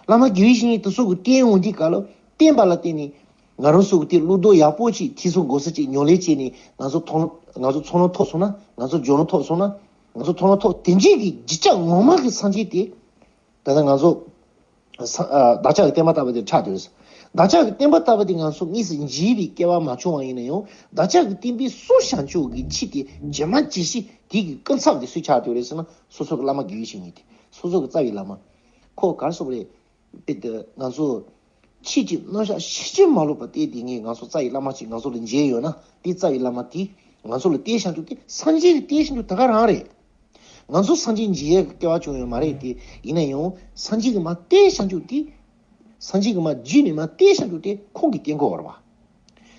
བླ་མ་དགེ་བའི་བཤེས་གཉེན་དེ་ཚོ་གི་བསྟེན་འོང་དུས་ག་ལ། བསྟེན་པ་ལ་བརྟེན་ནས་ང་རང་ཚོ་གི་དེ་བློ་སྟོབས་ཡག་པོ་ཅིག་ཐེ་ཚོམ་སྒོ་ས་ཅིག་ཉོ་ལེ་བྱས་ནས། ང་ཚོ་མཐོང་ང་ཚོ་ཚོར་སྣང་ཐོབ་སོང་ན། ང་ཚོ་འཇོག་སྣང་ཐོབ་སོང་ན། ང་ཚོ་མཐོང་སྣང་ཐོབ། དེ་འདྲའི་གི་བརྗིད་ཆགས་ངོ་མ་གི་སངས་རྒྱས་དེ། ད་ལྟ་ང་ཚོ། ས་ཨ་བདག་ཅག་གི་བསྟན་པ་ལྟ་བུ་དེ་ཆགས་བསྡད་ཡོད། བདག་ཅག་གི་བསྟན་པ་ལྟ་བུ་དེ་ང་ཚོ་དངོས་སུ་མཇལ་བའི་སྐལ་བ་མ་བྱུང་བ་ཡིན་ན་ཡང་། བདག་ཅག་གི་བསྟན་པའི་གསུང་བྱང་ཆུབ་ཀྱི་ཆོས་དེ་ཇི་མ་ཇི་བཞིན་དེ་གི་སྐུ་ཚབ་དེ་སུས་ཆགས་བསྡད་ཡོད་རེད་ཟེར་ན། སོ་སོ་གི་བླ་མ་དགེ་བའི་བཤེས་གཉེན་དེ། སོ་སོ་གི་རྩ་བའི་བླ་མ། ཁོ་ག་རེ་ཟེར་དགོས་རེད། དཔེ་དེ་ང་ཚོ་ཆོས་ཀྱི་རྣམ་གཞག་ཤེས་ཀྱི་མ་ལོག་པ་དེ། དེ་ངས་ང་ཚོ་རྩ་བའི་བླ་མ་ཅིག་ང་ཚོ་ལ་མཇལ་ཡོད་ན། དེ་རྩ་བའི་བླ་མ་དེ་ང་ཚོ་ལ་བསྟན་བྱང་ཆུབ་དེ་སངས་རྒྱས་ཀྱི་བསྟན་བྱང་ཆུབ་དེ་ག་རང་རེད། ང་ཚོ་སངས་རྒྱས་མཇལ་ཡས་ཀྱི་སྐལ་བ་བྱུང་ཡོད་མ་རེད་དེ། ཡིན་ན་ཡང་སངས་རྒྱས་ཀྱིས་མར་བསྟན་བྱང་ཆུབ་དེ། སངས་རྒྱས་ཀྱིས་མར་བརྒྱུད་ནས་མར་བསྟན་བྱང་ཆུབ་དེ་ཁོང་གིས་བསྟན་གྱི་ཡོད་རེད་བ།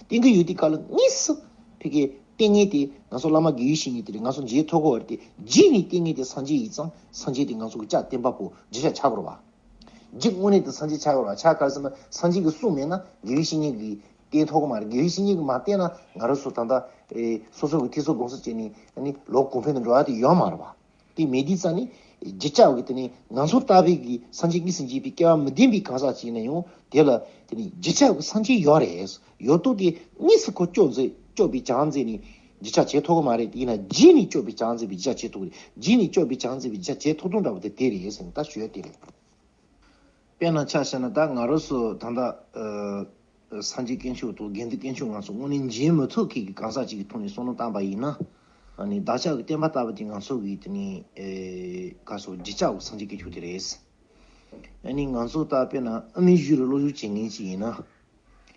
བསྟན་གྱི་ཡོད་དུས་ག་ལ་དངོས་སུ་ཕ་གིའི་བསྟན་མཁན་དེ་ང་ཚོ་བླ་མ་དགེ་བའི་བཤེས་གཉེན་དེ་རེད། ང་ཚོ་མཇལ་ཐུབ་ཀྱི་ཡོད་རེད་དེ། རྗེས་ནས་བསྟན་མཁན་དེ་སངས་རྒྱས་ཡིན་ཙང་སངས་རྒྱས་དེ་ང་ཚོ་གི་ལྕགས་བསྟན་པ་པོ་རྗེས་ཆགས་ཆགས་དགོས་རེད་བ། རྗེ་དངོས་གནས་དེ་སངས་རྒྱས་ཆགས་ཡོད་རེད་བ། ཆགས་ག་རེ་ཟེར་ན། སངས་རྒྱས་ཀྱི་གསུང་མེད་ན་དགེ་བའི་བཤེས་གཉེན་གྱིས་བསྟན་ཐུབ་ཀྱི་མ་རེད། དགེ་བའི་བཤེས་གཉེན་གྱིས་མ་བསྟན་ན་ང་རང་ཚོ་ད་ལྟ་ཨེ་སོ་སོ་གི་ཐེ་ཚོམ་སྒོ་ས་བྱས་ནས་ཨ་ནི་ལོག་གོང་འཕེལ་དུ་འགྲོ་ཡ་དེ་ཡོད་མ་རེད་བ། དེ་མེད་དུས་ཙང་ནི་རྗེས་ཆགས་ཀྱི་དེ་ནི་ང་ཚོ་ལྟ་བུའི་གི་སངས་རྒྱས་དངོས་སུ་མཇལ་བའི་སྐལ་བ་མི་ལྡན་པའི་གང་ཟག་ཅིག་ཡིན་ན་ཡང་། དེ་ལ་དེ་ནི་རྗེས་ཆགས་ཀྱི་སངས་རྒྱས་ཡོད་རེད། ཡོད་དུས་དེ་དངོས་སུ་ཁོ་གཅོད་མཛད། གཅོད་པའི་བྱ་བ་མཛད་ནས་རྗེས་ཆགས་བྱེད་ཐུབ་ཀྱི་མ་རེད། དེ་ཡིན་ན་རྗེས་ནས་གཅོད་པའི་བྱ་བ་མཛད་པའི་རྗེས་ཆགས་བྱེད་ཐུབ་ཀྱི་རེད། རྗེས་ནས་གཅོད་པའི་བྱ་བ་མཛད་པའི་རྗེས་ཆགས་བྱེད་ཐུབ་སྟངས་འདྲ་པོ་དེ་དེ་རེད་ཟེར་ནས་ད་ཞུ་ཡ་དེ་རེད། དཔེར་ན་ཆ་བཞག་ན་ད་ང་རང་ཚོ་ད་ལྟ་ཨ་སངས་རྒྱས་དཀོན་མཆོག་དང་དགེ་འདུན་དཀོན་མཆོག་ང་ཚོ་དངོས་གནས་མཇལ་མི་ཐུབ་མཁན་གྱི་གང་ཟག་ཅིག་གི་ཐོག་ནས་བསམ་བློ་བཏང་པ་ཡིན་ན། ཨ་ནི་བདག་ཅག་གི་བསྟན་པ་ལྟ་བུ་དེ་ང་ཚོ་གི་དེ་ནི་ཨེ་ག་སོ་རྗེས་ཆགས་ཀྱི་སངས་རྒྱས་དཀོན་མཆོག་དེ་རེད། ཨ་ནི་ང་ཚོ་ད་དཔེར་ན་ཨ་མའི་གཞུང་ལ་སློབ་སྦྱོང་བྱེད་མཁན་ཅིག་ཡིན་ན།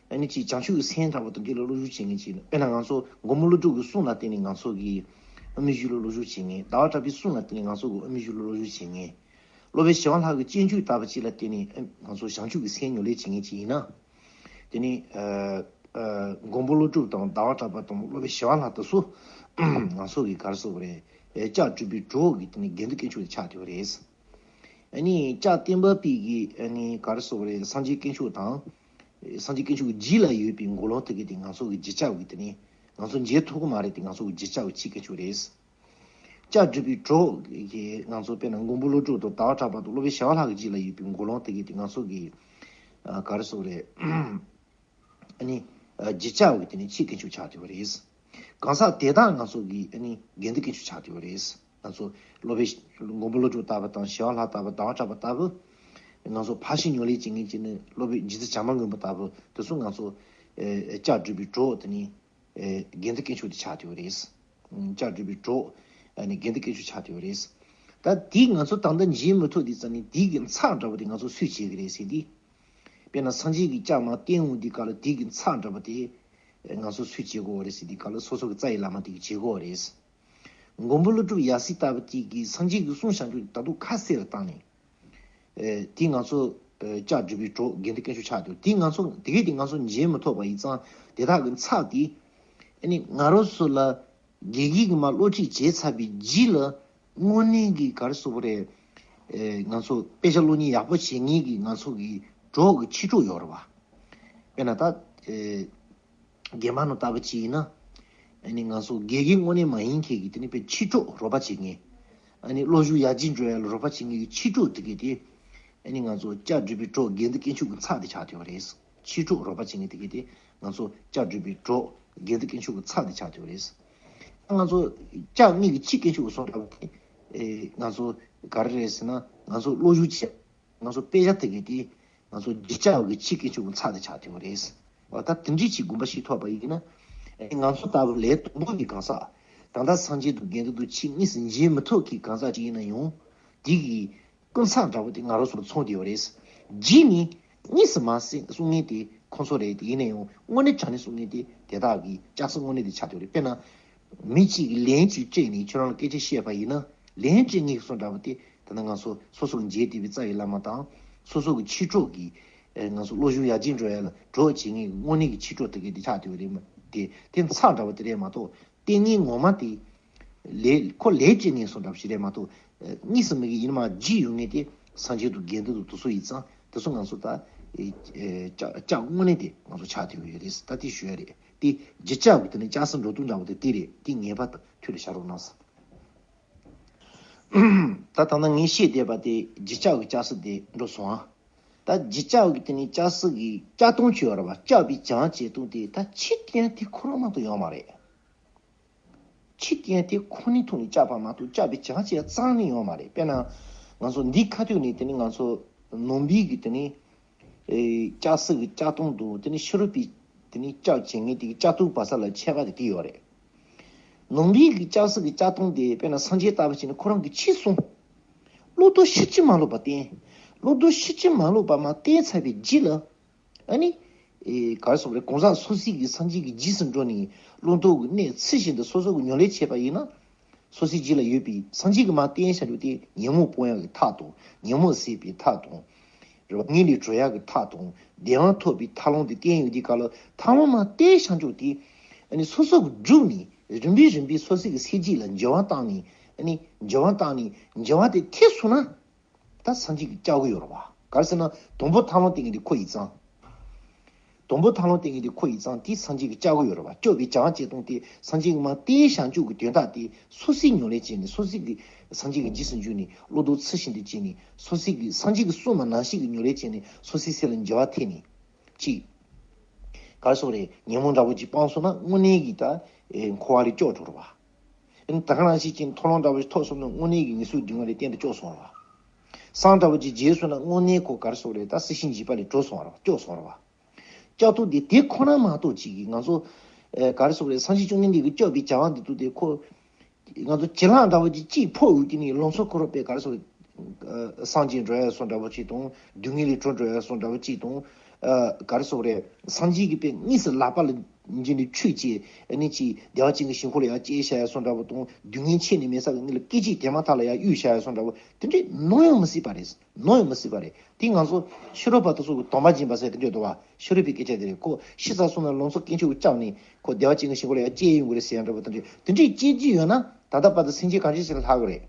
ཨ་ནི་ཅིག་བྱང་ཆུབ་ཀྱི་སེམས་འདྲ་པོ་དེ་འདྲ་ལ་སློབ་སྦྱོང་བྱེད་མཁན་ཅིག་ཡིན་ན། དཔེར་ན་ང་ཚོ་མགོན་པོ་ཀླུ་སྒྲུབ་ཀྱི་གསུང་ལ་བརྟེན་ནས་ང་ཚོ་གི་ཨ་མའི་གཞུང་ལ་སློབ་སྦྱོང་བྱེད་མཁན། ཟླ་བ་གྲགས་པའི་གསུང་ལ་བརྟེན་ནས་ང་ཚོ་གི་ཨ་མའི་གཞུང་ལ་སློབ་སྦྱོང་བྱེད་མཁན། སློབ་དཔོན་ཞི་བ་ལྷ་གི་སྤྱོད་འཇུག་ལྟ་བུ་ཅིག་ལ་བརྟེན་ནས་ཨ་ང་ཚོ་བྱང་ཆུབ་ཀྱི་སེམས་ཉམས་ལེན་བྱེད་མཁན་ཅིག་ཡིན་ན། དེ་ནི་ཨ་ཨ་མགོན་པོ་ཀླུ་སྒྲུབ་དང་ཟླ་བ་གྲགས་པ་དང་སློབ་དཔོན་ཞི་བ་ལྷ་དེ་ཚོ་ང་ཚོ་གི་ག་རེ་ཟེར་དགོས་རེད། ཨེ་ལྕགས་སྒྲུབ་པའི་གྲོགས་ཀྱི་དེ་ནི་དགེ་འདུན་དཀོན་མཆོག་དེ་ཆགས་བསྡད་པ་རེད། ཨ་ནི་ལྕགས་བསྟན་པ་པའི་གི་ཨ་ནི་ག་རེ་ཟེར་དགོས་རེད། སངས་རྒྱས་དཀོན་མཆོག་དང་། སངས་རྒྱས་དཀོན་མཆོག་གི་རྗེས་ལ་ཡོད་པའི་མགོ་ལོག་དེ་གི་དེ་ང་ཚོ་གི་རྗེས་ཆགས་ཀྱི་དེ་ནི་ང་ཚོ་མཇལ་ཐུབ་ཀྱི་མ་རེད་དེ། ང་ཚོ་གི་རྗེས་ཆགས་ཀྱི་ཆོས་དཀོན་མཆོག་རེད། ལྕགས་སྒྲུབ་པའི་གྲོགས་ཀྱི་ང་ཚོ་དཔེར་ན་མགོན་པོ་ཀླུ་སྒྲུབ་དང་ཟླ་བ་གྲགས་པ་དང་སློབ་དཔོན་ཞི་བ་ལྷ་གི་རྗེས་ལ་ཡོད་པའི་མགོ་ལོག་དེ་གི་དེ་ང་ཚོ་གི་ཨ་ག་རེ་ཟེར་དགོས་རེད། ཨ་ནི་ཨ་རྗེས་ཆགས་ཀྱི་དེ་ནི་ཆོས་དཀོན་མཆོག་ཆགས་བསྡད་པ་རེད། གང་ཟག་དེ་དག་ང་ཚོ་གི་ཨ་ནི་དགེ་འདུན་དཀོན་མཆོག་ཆགས་བསྡད་པ་རེད། ང་ཚོ་སློབ་དཔོན་མགོན་པོ་ཀླུ་སྒྲུབ་ལྟ་བུ་དང་ཞི་བ་ལྷ་ལྟ་བུ་ཟླ་བ་གྲགས་པ་ལྟ་བུ། ང་ཚོ་ཕར་ཕྱིན་ཉམས་ལེན་བྱེད་མཁན་གྱི་ནི་སློབ་དཔོན་རྗེ་བཙུན་བྱམས་པ་མགོན་པོ་ལྟ་བུ་དེ་ཚོ་ང་ཚོ་ཨེ་ལྕགས་སྒྲུབ་པའི་གྲོགས་དེ་ནི་ཨེ་དགེ་འདུན་དཀོན་མཆོག་དེ་ཆགས་བསྡད་པ་རེད། ལྕགས་སྒྲུབ་པའི་གྲོགས་ཨ་ནི་དགེ་འདུན་དཀོན་མཆོག་ཆགས་བསྡད་པ་རེད། ད་དེ་ང་ཚོ་ད་ལྟ་མཇལ་མི་ཐུབ་དུས་ཙང་ནི་དེ་གི་མཚམས་འདྲ་པོ་དེ་ང་ཚོ་སུས་བྱེད་ཀྱི་རེད་ཟེར་དུས། དཔེར་ན་སངས་རྒྱས་ཀྱི་ལྕགས་མར་བསྟན་འོང་དུས་སྐབས་ལ་དེ་གི་མཚམས་འདྲ་པོ་དེ་ང་ཚོ་སུས་བྱེད་དགོས་པ་རེད་ཟེར་དུས་སྐབས་ལ་སོ་སོ་གི་རྩ་བའི་བླ་མ་དེ་གིས་བྱེད་དགོས་པ་རེད། མགོན་པོ་ཀླུ་སྒྲུབ་ཡབ་སྲས་ལྟ་བུ་དེ་གིས་སངས་རྒྱས་ཀྱི་གསུང་བྱང་ཆུབ་ད་དུང་ཁ་གསལ་ལ་བཏང་ནས། ཨེ་དེ་ང་ཚོ་ཨེ་ལྕགས་སྒྲུབ་པའི་གྲོགས་དགེ་འདུན་དཀོན་མཆོག་ཆགས་འདུག་དེ་ང་ཚོ་དེ་གས་དེ་ང་ཚོ་མཇལ་མི་ཐུབ་པ་ཡིན་ཙང་དེ་དག་གི་མཚམས་དེ་ཨ་ནི་ང་རང་ཚོ་ལ་དགེ་རྒན་གྱིས་མར་སློབ་ཁྲིད་བྱས་ཚར་བའི་རྗེས་ལ་དངོས་གནས་ཀྱི་ག་རེ་ཟེར་དགོས་རེད། ཨེ་ང་ཚོ་དཔེ་ཆ་སློབ་གཉེར་ཡག་པོ་བྱེད་མཁན་གྱི་ང་ཚོ་གི་གྲོགས་ཀྱི་མཆེད་གྲོགས་ཡོད་རེད་བ། དཔེར་ན་ད་ཨེ་རྒན་པ་ནང་ལྟ་བུ་ཅིག་ཡིན་ན། ཨ་ནི་ང་ཚོ་དགེ་རྒན་དངོས་གནས་མ་ཡིན་མཁན་གྱི་དེ་ནི་དཔེ་ཕྱི་གྲོགས་རོགས་པ་བྱེད་མཁན། ཨ་ནི་བློ་གཟུ་ཡར་རྒྱས་འགྲོ་ཡ་ལ་རོགས་པ་བྱེད་མཁན་གྱི་ཕྱི་གྲོགས་དེ་གས་དེ། ཨ་ནི་ང་ཚོ་ལྕགས་སྒྲིལ་པའི་གྲོགས་དགེ་འདུན་དཀོན་མཆོག་གི་ཚབ་དེ་ཆགས་བསྡད་པ་རེད། ཕྱི་གྲོགས་རོགས་པ་བྱེད་མཁན་དེ་གས་དེ། ང་ཚོ་ལྕགས་སྒྲིལ་པའི་གྲོགས་དགེ་འདུན་དཀོན་མཆོག་གི་ཚབ་དེ་ཆགས་བསྡད་པ་རེད། ང་ཚོ་ལྕགས་དངོས་ཀྱི་ཕྱི་དཀོན་མཆོག་གི་སོང་འདྲ་པོ་དེ། ཨེ་ང་ཚོ་ག་རེ་རེད་ཟེར་ན། ང་ཚོ་བློ་གཟུ་བྱེད། ང་ཚོ་དཔེ་ཆ་དེ་གས་དེ། ང་ཚོ་བརྒྱུད་བྱ་བའི་ཕྱི་དཀོན་མཆོག་གི་ཚབ་དེ་ཆགས་བསྡད་པ་རེད། འོ་ད་དེ་འདྲའི་ཅིག་དགོངས་པ་བཞེས་ཐུབ་པ་ཡིན་ན། ཨེ་ང་ཚོ་ལྟ་བུ་ལས་དང་པོ་གི་གང་ཟག་ད་ལྟ་སངས་རྒྱས་དང་དགེ་འདུན་དུ་ཆེས་གཉིས་སུ་འབྱེད་མི་ཐུབ་ཀྱི་གང་ཟག་ཅིག་ཡིན་ན་ཡང་། དེ་གི་ཀུན་བཟང་འདྲ་པོ་དེ་ང་རང་ཚོར་མཚོན་བསྡད་པ་རེད། རྗེས་ནས་གཉིས་སུ་མ་གསུང་མཁན་དེ་ཁོང་ཚོ་རེད། དེ་ཡིན་ན་ཡང་དངོས་གནས་དྲང་གནས་གསུང་མཁན་དེ་དེ་དག་གི་ལྕགས་སྲེག་དངོས་གནས་དེ་ཆགས་བསྡད་པ་རེད། དཔེར་ན། མི་གཅིག་གིས་ལན་གཅིག་སྤྲད་ནས་ཁྱོད་རང་ལ་སྐད་ཆ་བཤད་པ་ཡིན་ན། ལན་སྤྲད་མཁན་སོང་འདྲ་པོ་དེ། ད་ནི་ང་ཚོ་སོ་སོ་གི་མཇལ་བསྡད་པའི་རྩ་བའི་བླ་མ་དང་། སོ་སོ་གི་ཕྱི་གྲོགས་ཀྱི། ཨེ་ང་ཚོ་བློ་གཟུ་ཡར་རྒྱས་འགྲོ་ཡ་ལ་གྲོགས་བྱེད་མཁན་གྱི་དངོས་གནས་ཀྱི་ཕྱི་གྲོགས་དེ་གས་དེ་ཆགས་བསྡད་པ་རེད་མ། དེ་དེ་ཚབ་འདྲ་པོ་དེ་རེད་མ་གཏོགས། ལྟས་ངན་ངོ་མ་དེ། ལས་ཁོ་ལས་བྱེད་ངན་སོང་འདྲ་པོ་ཞིག་རེད་མ་གཏོགས། གཉིས་སུ་མེད་ཀྱི་ཡིན་མ་བརྗེད་ཡོད་ངེས་དེ། སངས་རྒྱས་དང་དགེ་འདུན་དང་དེ་ཚོ་ཡིན་ཙང་དེ་ཚོ་ང་ཚོ་ད། ལྕགས་དངོས་གནས་དེ་ང་ཚོ་ཆགས་བསྡད་ཡོད་རེད། ད་དེ་ཞུ་ཡ་རེད། དེ་བརྒྱུད་བྱ་གི་དེ་ནི་ལྕགས་སྲེག་འགྲོ་དུས་འདྲ་པོ་དེ་དེ་རེད། དེ་ངེས་པར་དུ་ཐུགས་ལ་བཞག་རོགས་གནང་ཟེར། ད་ད་ནང་ངས་བཤད་བསྡད་པ་དེ་བརྒྱུད་བྱ་གི་ལྕགས་སྲེག་དེ་འགྲོ་སོང་ཨ། ད་བརྒྱུད་བྱ་གི་དེ་ནི་ལྕགས་སྲེག་གི་ལྕགས་དུང་ཆེ་བ་རེད་བ། ལྕགས་པའི་བྱང་བྱེད་དུང་དེ་ད་ཕྱི་རྐྱེན་དེ་ཁོ་རང་མ་གཏོགས་ཡོད་མ་རེད། ཕྱི་རྐྱེན་དེ་ཁོ་ནའི་ཐོག་ནས་བཅག་པ་མ་གཏོགས་བཅག་པའི་བྱང་ཆེ་རྩ་ནས་ཡོད་མ་རེད། དཔེར་ན། ང་ཚོ་འདིའི་ཁ་ཐུག་ནས་དེ་ནི་ང་ཚོ་ནང་པའི་གི་དེ་ནི། ལྕགས་སྲེག་གི་ལྕགས་དུང་དང་དེ་ནི་ཕྱི་རོལ་པའི་དེ་ནི་ལྕགས་བྱེད་མཁན་དེ་གི་ལྕགས་དུང་བར་ས་ལ་ཁྱད་པར་དེ་དེ་ཡོད་རེད། ནང་པའི་གི་ལྕགས་སྲེག་གི་ལྕགས་དུང་དེ་དཔེར་ན་སངས་རྒྱས་ལྟ་བུ་བྱས་ན་ཁོ་རང་གི་ཕྱི་གསུང་། བློ་ལྡོག་ཕྱི་ཕྱིར་མ་ལོག་པ་བསྟན། བློ་ལྡོག་ཕྱི་ཕྱིར་མ་ལོག་པ་མ་བསྟན་ཚར་བའི་རྗེས་ལ། ཨ་ནི། ཨེ་ག་རེ་ཟེར་དགོས་རེད། གང་ཟག་སོ་སོའི་གི་སངས་རྒྱས་ཀྱི་རྗེས་སུ་འགྲོ་ནས་བློ་ལྡོག་གི་གནད་ཚུལ་བཞིན་དུ་སོ་སོ་གི་ཉམས་ལེན་བྱས་པ་ཡིན་ན། སོ་སོའི་རྗེས་ལ་ཡོད་པའི་སངས་རྒྱས་ཀྱི་མ་བསྟན་བྱ་རྒྱུ་དེ་ཉོན་མོངས་སྤོང་ཡག་གི་ཐབས་དང་། ཉོན་མོངས་ཟད་པའི་ཐབས་དང་། རེད་བ། ངེས་ལས་གྲོལ་ཡག་གི་ཐབས་དང་། བདེ་བ་ཐོབ་པའི་ཐབས་ལམ་དེ་བསྟན་ཡོད་དུས་སྐབས་ལ་ཐབས་ལམ་མ་བསྟན་བྱ་རྒྱུ་དེ། ཨ་ནི་སོ་སོ་གི་བསྒྲུབས་ནས་རིམ་པས་རིམ་པས་སོ་སོའི་གི་སེམས་རྒྱུད་ལ་འགྱུར་བ་བཏང་ནས། ཨ་ནི་འགྱུར་བ་བཏང་ནས་འགྱུར་བ་དེ་ཐེབས་སོང་ན། ད་སངས་རྒྱས་ཀྱི་ལྕགས་ཀྱུ་ཡོད་རེད་བ། ག་རེ་ཟེར་ན་དང་པོ་ཐབས་ལམ་བསྟན་མཁན་དེ་ཁོ་ཡིན་ཙང་། དང་པོ་ཐབས་ལམ་བསྟན་མཁན་དེ་ཁོ་ཡིན་ཙང་དེ་སངས་རྒྱས་ཀྱི་ལྕགས་ཀྱུ་ཡོད་རེད་བ། སྐྱོབ་པའི་བྱང་བྱེད་དང་དེ་སངས་རྒྱས་ཀྱི་མ་བསྟན་བྱང་ཆུབ་ཀྱི་དོན་དག་དེ་སོ་སོའི་ཉམས་ལེན་བྱས་ནས་སོ་སོའི་གི་སངས་རྒྱས་ཀྱི་རྗེས་སུ་འཇུག་ནས་བློ་ལྡོག་ཚུལ་བཞིན་དུ་བྱས་ནས་སོ་སོའི་གི་སངས་རྒྱས་ཀྱི་གསུང་མ་ནང་བཞིན་གྱི་ཉམས་ལེན་བྱས་ནས་སོ་སོའི་སེམས་ལ་འགྱུར་བ་ཐེབས་ནས་གཅིག་ག་རེ་ཟེར་དགོས་རེད། ཉོན་མོངས་འདྲ་པོ་ཅིག་སྤངས་སོང་ན་དངོས་གནས་ཀྱི་ད་འཁོར་བ་ལས་སྐྱོབ་འགྲོ་རེད་བ། ད་ག་ནང་བཞིན་གྱི་མཐོང་ལམ་འདྲ་བོ་ཞིག་ཐོབ་སོང་ན་དངོས་གནས་ཀྱི་ངེས་སོའི་སྡུག་བསྔལ་ལས་གཏན་དུ་སྐྱོབ་སོང་བ། བསམ་འདྲ་བོ་ཅིག་བརྗེད་སོང་ན་དངོས་གནས་ཁོ་ག་རེ་ཟེར་དགོས་རེད། ད་སྲིད་ཞིའི་འཇིགས་པ་ལས་གྲོལ་སོང་བ་རེད་བ། སྐྱོབ་སོང་བ་རེད་བ། སྐྱབས་ཐོབ་འདི་དེ་ཁོ་ན་མ་གཏོགས་ཅིག་གིས་ང་ཚོ། ཨེ་ག་རེ་ཟེར་དགོས་རེད། སངས་རྒྱས་བཅོམ་ལྡན་འདས་ཀྱིས་སྐྱོབ་པའི་བྱ་བ་འདི་དུ་དེ་ཁོ། ང་ཚོ་བྱི་གླག་འདྲ་བོ་ཅིག་གཅིག་ཕོག་འོས་ཀྱི་ནི་ལང་ཚོ་ཁོ་རང་དཔེ་ག་རེ་ཟེར་དགོས་རེད། སངས་རྒྱས་འགྲོ་ཡ་སོང་འདྲ་བོ་ཅིག་དང་སྡུག་བསྔལ་ལས་གྲོལ་འགྲོ་ཡ་སོང་འདྲ་བོ་ཅིག་དང་། ག་རེ་ཟེར་དགོས་རེད། སངས་རྒྱས་ཀྱི་དཔེ་དངོས་སུ་ལག་པ་ལ་འཇུས་ནས་ཁྲུས་བྱས་ཨ་ནི་ཅིག་བདེ་བ་ཅན་གྱི་ཞིང་ཁམས་ལ་ཡར་བསྐྱལ་བཞག་ཡ་སོང་འདྲ་བོ་དང་སྡུག་བསྔལ་ཆད་ནས་མེད་ས་གི་གནས་ལ་སྐད་ཅིག་དེ་མ་ཐག་ལ་ཡར་གཡུགས་བཞག་ཡ་སོང་འདྲ་བོ་དེ་འདྲས་ནོར་ཡང་མི་སྲིད་པ་རེད། ནོར་ཡང་མི་སྲིད་པ་རེད། དེ་ང་ཚོ་ཕྱི་རོལ་པ་དེ་ཚོ་གི་དོགས་པ་སྦྱིན་པ་ཟེར་དེ་འདྲས་འདུག་བ། ཕྱི་རོལ་པའི་སྐད་ཆ་དེ་རེད། ཁོ་ཤི་ཚར་སོང་ན་ལང་ཚོ་དཀོན་མཆོག་གིས་བསྐྱབས་ནས་ཁོ་བདེ་བ་ཅན་གྱི་ཞིང་ཁམས་ལ་ཡར་བསྐྱལ་ཡོང་གི་རེད་ཟེར་ཡ་འདྲ་བོ་དེ་འདྲས་དེ་འདྲས་སྐྱེ་རྒྱུ་ཡོད་ན་ད་ལྟ་བར་དུ་སེམས་ཅན་གང་ཅི་ཞིག་ལ་ལྷག་གི་རེད།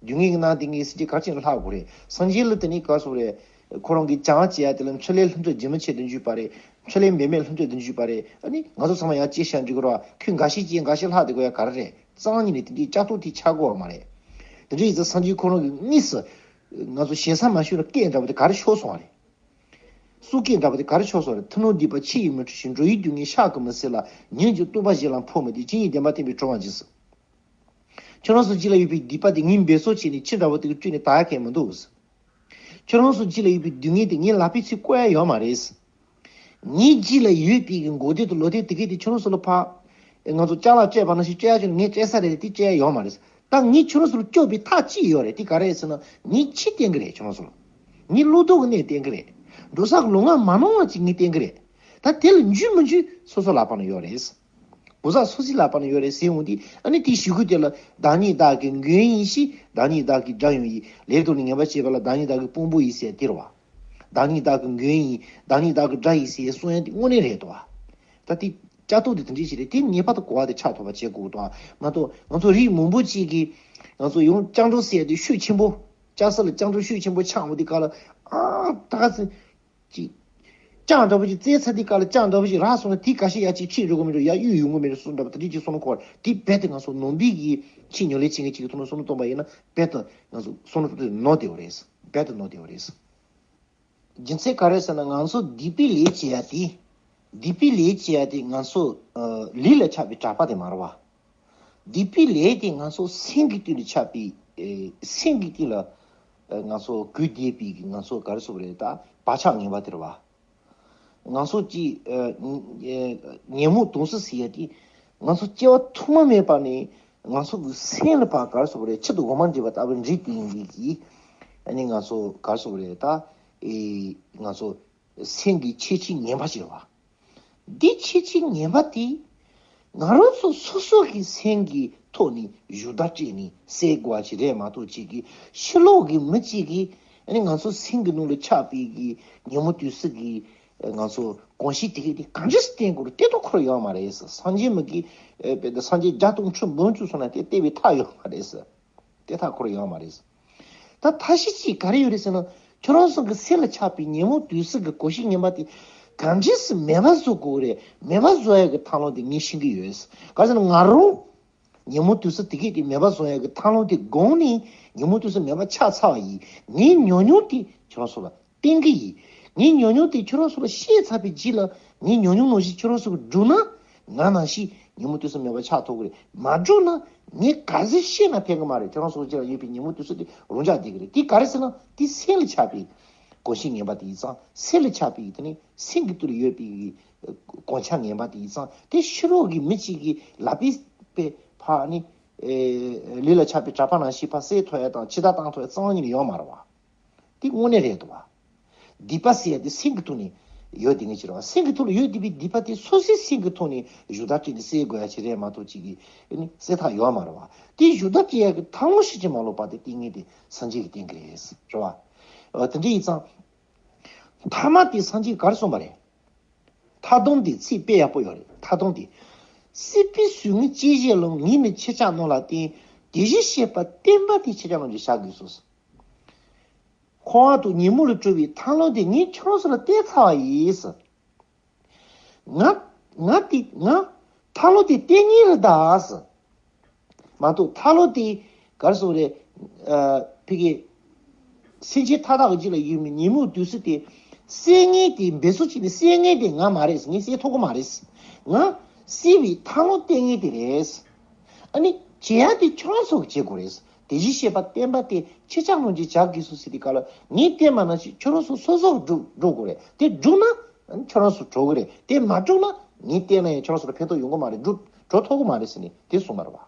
སྡུག་བསྔལ་གྱི་ནང་དེ་ངའི་སེམས་ཅན་ག་རེ་བྱས་ན་ལྷག་དགོས་རེད། སངས་རྒྱས་ལ་དེ་ནི་ག་རེ་ཟེར་དགོས་རེད། ཁོ་རང་གི་བྱ་བ་བྱེད་ཡ་དེ་ལ་འཕྲིན་ལས་ལྷུན་གྲུབ་རྒྱུན་མི་ཆད་དུ་འཇུག་པ་རེད། འཕྲིན་ལས་འབད་མེད་ལྷུན་གྲུབ་ཏུ་འཇུག་པ་རེད། ཨ་ནི་ང་ཚོ་ཚང་མ་ཡར་སྐྱེལ་བཞག་འཇུག་གི་རེད་བ། ཁོས་འགའ་ཤས་སྐྱེལ་འགའ་ཤས་ལྷག་བསྡད་དགོས་ཡ་ག་རེ་རེད། རྩ་བ་ཉིད་ནས་དེ་འདྲའི་ལྕགས་ཐོག་དེ་ཆགས་དགོས་བ་མ་རེད། དེ་འདྲ་ཡིན་ཙང་སངས་རྒྱས་ཁོ་རང་གིས་དངོས་སུ་ང་ཚོ་ཞེ་ས་མ་ཞུས་ན་སྐད་འདྲ་བོ་དེ་ག་རེ་ཤོར་སོང་བ་རེད། སུ་སྐད་འདྲ་བོ་དེ་ག་རེ་ཤོར་སོང་བ་རེད། ཐུབ་རྣམས་སྡིག་པ་ཆེ་ཡིས་མི་འཁྲུ་ཞིང་། འགྲོ་བའི་སྡུག་བསྔལ་ཕྱག་གིས་མི་སེལ་ལ། ཉོན་གྱིས་རྟོག་པ་གཞན་ལ་འཕོ་མི་བདེ། ཇི་སྙེད་བདེན་པ་བསྟན་པས་གྲོལ་བར་བགྱི། ཁྱོད་རང་ཚོ་རྗེས་ལ་ཡོད་པའི་སྡིག་པ་དེ་ངས་འབད་རྩོལ་བྱས་ནས་ཁྱི་འདྲ་བོ་དེ་གི་བཀྲུས་ནས་དག་ཡ་གང་མི་འདུག་ཁྱོད་རང་ཚོ་རྗེས་ལ་ཡོད་པའི་སྡུག་བསྔལ་དེ་ངས་ལག་པའི་ཚུལ་བཀོལ་ཡ་ཡོད་མ་རེད། ངའི་རྗེས་ལ་ཡོད་པའི་གི་མགོ་སྟོད་དང་ལོ་སྟོད་དེ་གས་དེ་ཁྱོད་རང་ཚོ་ལ་ཕར། ང་ཚོ་ཅ་ལག་སྤྲད་པ་ནང་བཞིན་སྤྲད་ཡ་ཅིག་ངས་སྤྲད་ས་རེད། དེ་སྤྲད་ཡ་ཡོད་མ་རེད། ད་ངས་ཁྱོད་རང་ཚོ་ལ་སྐྱོབ་པའི་ཐབས་གཅིག་ཡོད་རེད། དེ་ག་རེ་རེད་ཟེར་ན་ངས་ཁྱི་བསྟན་གི་རེད་ཁྱོད་རང་ཚོ་ལ། ངས་བློ་ལྡོག་གི་གནས་བསྟན་གི་རེད། འགྲོ་ས་གི་ལོང་བ་མ་ལོང་བ་ཅིག་ངས་བསྟན་གི་རེད། ད་དེ་ལ་འཇུས་མི་འཇུས་སོ་སོ་ལག་པ་ན་ཡོད་རེད། གང་ཟག་སོ་སོའི་ལག་པ་ན་ཡོད་རེད་ཟེར་འོང་དུས་ཨ་ནི་དེའི་གཞུག་གུ་དེ་ལ་བདག་ཉིད་བདག་གི་མགོན་ཡིན་ཞེས། བདག་ཉིད་བདག་གི་དགྲ་ཡང་ཡིན། ལེགས་ཐོག་ནས་ངན་པ་བྱེད་པ་ལ་བདག་ཉིད་བདག་གི་དཔུང་པོ་ཡིན་ཟེར་དེ་རེད་བ། བདག་ཉིད་བདག་གི་མགོན་ཡིན། བདག་ཉིད་བདག་གི་དགྲ་ཡིན་ཟེར་གསུང་ཡ་དེ་དངོས་གནས་རེད་དོ། ད་དེ་ལྕགས་ཐོག་དེ་དེ་འདྲས་ཞིག་རེད། དེ་ངེས་པར་དུ་གོ་བ་དེ་ཆགས་ཐུབ་པ་བྱེད་དགོས་དོ། མ་གཏོགས་ང་ཚོ་རིགས་མང་པོ་ཅིག་གིས་ང་ཚོ་ཡང་སྐྱབས་འགྲོ་ཟེར་ཡ་དེ་ཤུགས་ཆེན་པོ། ལྕགས་སྲེག་ལ་སྐྱབས་འགྲོ་ཤུགས་ཆེན་པོ་ཆགས་འོང་དུས་སྐབས་ལ་ཨ་ད་ག་ཚོད་ཅིག་ལྕགས་འདྲ་པོ་ཞིག་བཙལ་ཚར་དུས་སྐབས་ལ་ལྕགས་འདྲ་པོ་ཞིག་རག་སོང་ན་དེའི་ཁ་ཤས་ཡར་ཅིག་ཁྱེར་འགྲོ་གི་མི་འགྲོ། ཡར་གཡུག་ཡོང་གི་མི་འགྲོ་གསུངས་འདྲ་པོ་དེ་འདྲ་ཅིག་བསམ་བློ་འཁོར་བ་རེད། དེ་རྦད་དེ་ང་ཚོ་ནང་པའི་གི་ཕྱི་ཉོ་ལས་བྱེད་མཁན་ཅིག་གིས་བསམ་བློ་བསམ་བློ་གཏོང་པ་ཡིན་ན་རྦད་དེ་ང་ཚོ་བསམ་བློ་གཏོང་དུས་ནོར་བསྡད་པ་རེད། རྦད་དེ་ནོར་བསྡད་པ་རེད། རྒྱུ་མཚན་ག་རེ་ཟེར་ན་ང་ཚོ་སྡིག་པའི་ལས་བྱེད་ཡ་དེ། སྡིག་པའི་ལས་བྱེད་ཡ་དེ་ང་ཚོ་ཨ་ལུས་ལ་ཆགས་པའི་གྲགས་པ་དེ་མ་རེད་བ། སྡིག་པའི་ལས་དེ་ང་ཚོ་སེམས་ཀྱི་དཀྱིལ་ལ་ཆགས་པའི་ཨེ་སེམས་ཀྱི་དཀྱིལ་ལ་ཨེ་ང་ཚོ་གུས་འདེབས་པའི་གི་ང་ཚོ་ག་རེ་ཟེར་དགོས་རེད། ད་བག་ཆགས་ངན་པ་དེ་རེད་བ། ང་ཚོ་གི་ཨེ་ཨེ་ཉོན་མོངས་གདུང་སེམས་ཟེར་ཡ་དེ་ང་ཚོ་སྐྱེ་བ་ཐོག་མ་མེད་པ་ནས་ང་ཚོ་གི་སེམས་ལ་ཕར་ག་རེ་ཟེར་དགོས་རེད། ཆུ་དང་འོ་མ་འདྲེས་པ་ལྟ་བུ་འདྲེས་ཏེ་ཡིན་པའི་གི་ཨ་ནི་ང་ཚོ་ག་རེ་ཟེར་དགོས་རེད། ད་ཨེ་ང་ཚོ་སེམས་ཀྱི་ཁྱད་ཆོས་ངན་པ་ཞིག་རེད་བ། འདི་ཁྱད་ཆོས་ངན་པ་དེ་ང་རང་ཚོ་སོ་སོ་གི་སེམས་ཀྱི་ཐོག་ནས་ཞུ་དག་བྱས་ནས་སེལ་དགོས་པ་ཞིག་རེད་མ་གཏོགས་ཅིག་གི་ཕྱི་ལོགས་ཀྱི་མི་གཅིག་གིས་ཨ་ནི་ང་ཚོ་སེམས་ཀྱི་ནང་ལ་ཆགས་པའི་གི་ཉོན་མོངས་དུག་གསུམ་གི་ང་ཚོ་གོམས་གཤིས་དེ་གས་དེ་གང་འདྲ་སེ་བསྟེན་དགོས་རེད། དེ་ཐོག་ཁུར་ཡོད་མ་རེད། སངས་རྒྱས་མི་གི་ཨེ་དཔེ་དེ་སངས་རྒྱས་བརྒྱ་སྟོང་ཁྲི་འབུམ་བཅུ་སོང་ན་དེ་བསྟེན་པའི་ཐབས་ཡོད་མ་རེད། དེ་ཐག་ཁུར་ཡོད་མ་རེད། ད་ཐབས་ཤེས་གཅིག་ག་རེ་ཡོད་རེད་ཟེར་ན། ཁྱོད་རང་ཚོ་གི་སེམས་ལ་ཆགས་པའི་ཉོན་མོངས་དུག་གསུམ་གི་གོམས་གཤིས་ངན་པ་དེ་གང་འདྲ་སེ་མེད་པ་བཟོ་དགོས་རེད། མེད་པ་བཟོ་ཡ་གི་ཐབས་ལམ་དེ་ངས་ཤེས་ཀྱི་ཡོད། ག་རེ་ཟེར་ན་ང་རང་ཉོན་མོངས་དུག་གསུམ་དེ་གས་དེ་མེད་པ་བཟོ་ཡ་གི་ཐབས་ལམ་དེ་དགོངས་ནས་ཉོན་མོངས་དུག་གསུམ་མེད་པ་ཆགས་ཚར་བ་ཡིན། ངའི་ཉམས་མྱོང་དེ་ཁྱོད་རང་ཚོ་ལ་བསྟན་གྱི་ཡིན། ངའི་ཉམས་མྱོང་དེ་ཁྱོད་རང་ཚོ་ལ་བཤད་ཚར་བའི་རྗེས་ལ་ངའི་ཉམས་མྱོང་ནང་བཞིན་ཁྱོད་རང་ཚོ་གིས་བསྒྲུབས་ན་ང་ནང་བཞིན་ཉོན་མོངས་དུག་གསུམ་མེད་པ་ཆགས་ཐུབ་ཀྱི་རེད། མ་བསྒྲུབས་ན་ངས་ག་ཚོད་བཤད་ན་ཕན་གྱི་མ་རེད། ཁྱོད་རང་ཚོ་རྗེས་ལ་ཡོད་པའི་ཉོན་མོངས་དུག་གསུམ་དེ་རང་འཇགས་བསྡད་ཀྱི་རེད། དེ་ག་རེ་ཟེར་ན་དེ་སེམས་ལ་ཆགས་པའི་གོམས་གཤིས་ངན་པ་དེ་ཡིན་ཙང་། སེམས་ལ་ཆགས་པའི་དེ་ནི་སེམས་ཀྱི་དཀྱིལ་ལ་ཡོད་པའི་གོམས་ཆགས་ངན་པ་དེ་ཡིན་ཙང་། དེ་ཕྱི་ལོགས་ཀྱི་མི་གཅིག་གིས་ལག་པས་ཕར་ནི་ཨེ་ལུས་ལ་ཆགས་པའི་གྲགས་པ་ནང་བཞིན་ཕར་སེལ་ཐུབ་ཡ་དང་ཕྱི་ཐག་བཏང་ཐུབ་ཡ་རྩ་བ་ཉིད་ནས་ཡོད་མ་རེད་བ། འདི་དངོས་གནས་རེད་འདུག་བ། སྡིག་པ་ཟེར་ཡ་དེ་སེམས་ཀྱི་ཐོག་ནས་ཡོད་བསྡད་མཁན་ཅིག་རེད་བ། སེམས་ཀྱི་ཐོག་ལ་ཡོད་བསྡད་པའི་སྡིག་པ་དེ་སོ་སོའི་སེམས་ཀྱི་ཐོག་ནས་ཞུ་དག་བྱས་ནས་སེལ་དགོས་ཡ་ཅིག་རེད་མ་གཏོགས་ཅིག་གིས་ཨ་ནི་སེལ་ཐབས་ཡོད་མ་རེད་བ། དེ་ཞུ་དག་བྱེད་ཡ་གི་ཐབས་ལམ་ཤེས་ཀྱི་མ་ལོག་པ་དེ་ལྟས་ངན་དེ་སངས་རྒྱས་ཀྱིས་བསྟན་གྱི་རེད། རེད་བ། ཨ་དེ་འདྲ་ཡིན་ཙང་། ཐ་མ་དེ་སངས་རྒྱས་ག་རེ་གསུངས་པ་རེད། མཐའ་སྡོམ་དེ་ཚིག་དཔེ་ཡག་པོ་ཡོད་རེད། མཐའ་སྡོམ་དེ། སྲིད་པའི་ཟུག་རྔུ་སྐྱེ་བཞིན་རློམ། ངས་ནི་ཁྱེད་ཅག་རྣམས་ལ་བསྟན། དེ་བཞིན་གཤེགས་པ་བསྟན་པ་དེ་ཁྱེད་ཅག་རྣམས་ཀྱིས་བྱ་དགོས་སོ། འཁོར་བ་དང་ཉོན་མོངས་ལས་གྲོལ་བའི་ཐབས་ལམ་དེ་ངས་ཁྱོད་རང་ཚོ་ལ་བསྟན་ཚར་བ་ཡིན་ཟེར། ང་ང་དེ་ང་ཐབས་ལམ་དེ་བསྟན་མཁན་རེད་ད་ཟེར། མ་གཏོགས་ཐབས་ལམ་དེ་ག་རེ་ཟེར་དགོས་རེད། ཨ་ཕ་གི་སེམས་ཅན་མཐའ་དག་གི་རྒྱུད་ལ་ཡོད་མི་ཉོན་མོངས་དུག་གསུམ་དེ་སེལ་མཁན་དེ་འབད་རྩོལ་བྱས་ནས་སེལ་མཁན་དེ་ང་མ་རེད། ངས་སེལ་ཐུབ་ཀྱི་མ་རེད། ང་སེལ་བའི་ཐབས་ལམ་བསྟན་མཁན་དེ་རེད། ཨ་ནི་བྱེད་ཡ་དེ་ཁྱོད་རང་ཚོ་གིས་བྱེད་དགོས་རེད། དེ་བཞིན་གཤེགས་པ་བསྟན་པ་དེ་ཁྱེད་ཅག་རྣམས་ཀྱིས་བྱ་དགོས་སོ་ཟེར་དུས་སྐབས་ལ་ངས་བསྟན་པ་ནང་བཞིན་ཁྱོད་རང་ཚོ་སོ་སོ་སྒྲུབ་སྒྲུབ་དགོས་རེད། དེ་བསྒྲུབས་ན་ཨ་ནི་ཁྱོད་རང་ཚོ་གྲོལ་གི་རེད། དེ་མ་གྲོལ་ན་ངས་བསྟན་ན་ཡང་ཁྱོད་རང་ཚོ་ལ་ཕན་ཐོགས་ཡོང་གི་མ་རེད། གྲོལ་གྲོལ་ཐུབ་ཀྱི་མ་རེད་ཟེར་ནས་དེ་གསུངས་པ་རེད་བ།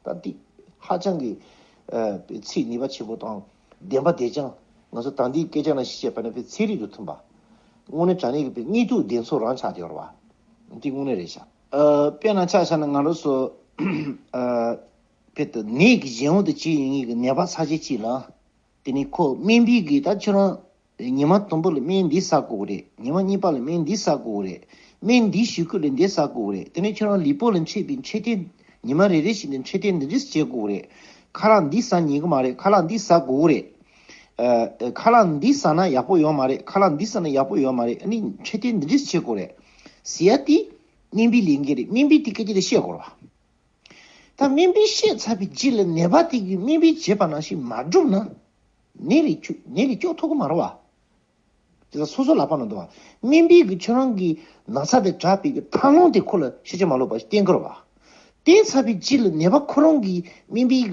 ད་འདི་ཧ་ཅང་གི་ཨ་ཚིག་ནུས་པ་ཆེན་པོ་དང་བདེན་པ་བདེ་རྐྱང་། ང་ཚོ་ད་ལྟའི་སྐད་ཆ་ནང་བཞིན་བཤད་པ་ན་དཔེ་ཚན་རིག་དང་མཐུན་པ། དངོས་གནས་དྲང་གནས་ཀྱི་དཔེ་དངོས་ཐོག་བདེན་འཚོལ་རང་ཆགས་བསྡད་ཡོད་རེད་བ། འདི་དངོས་གནས་རེད་ཤག་ཨ་དཔེར་ན་ཆ་བཞག་ན་ང་རང་ཚོ་ཨ་དཔེ་དེ་ནད་ཀྱི་གཞན་དབང་དུ་བྱས་ཡོད་མཁན་གྱི་ནད་པ་ཚ་ཅན་གཅིག་ལ། དེ་ནས་ཁོ་སྨན་པས་གིས་ད་ཁྱོད་རང་ཉི་མ་དང་པོ་ལ་སྨན་འདི་ཟ་དགོས་རེད། ཉི་མ་གཉིས་པ་ལ་སྨན་འདི་ཟ་དགོས་རེད། སྨན་འདིའི་གཞུག་གུ་ལ་འདི་ཟ་དགོས་རེད། དེ་ནས་ཁྱོད་རང་ལུས་པོ་ལ་འཕྲད་པའི་འཕྲོད་བསྟེན། ཉི་མ་རེ་རེ་བཞིན་དུ་འཕྲོད་བསྟེན་འདི་འདྲས་བྱེད་དགོས་རེད། ཁ་ལག་འདི་ཟ་ཉན་གི་མ་རེད། ཁ་ལག་འདི་ཟ་དགོས་རེད། ཨ་ཁ་ལག་འདི་ཟ་ན་ཡག་པོ་ཡོད་མ་རེད། ཁ་ལག་འདི་ཟ་ན་ཡག་པོ་ཡོད་མ་རེད། ཨ་ནི་འཕྲོད་བསྟེན་འདི་འདྲས་བྱེད་དགོས་རེད་ཟེར་ཡ་དེ་སྨན་པའི་ལས་འགན་རེད། སྨན་པས་དེ་སྐད་ཆ་དེ་བཤད་དགོས་རེད་བ། ད་སྨན་པས་བཤད་ཚར་བའི་རྗེས་ལ་ནད་པ་དེ་གིས་སྨན་པས་བྱས་པ་ནང་བཞིན་མ་བསྒྲུབས་ན་ནད་ལས་སྐྱོབ་ནད་ལས་སྐྱོབ་ཐུབ་ཀྱི་མ་རེད་བ། དེ་ལ་སོ་སོ་ལག་པ་ན་འདུག་བ། སྨན་པས་གིས་ཁྱོད་རང་གི་ན་ཚ་དེ་དྲག་པའི་གི་ཐབས་ལམ་དེ་ཁོ་ལ་ཤེས་བྱ་མ་ལོག་པ་ཞིག་བསྟན་དགོས་རེད་བ། བསྟན་ཚར་བའི་རྗེས་ལ་ནད་པ་ཁོ་རང་གིས་སྨན་པས་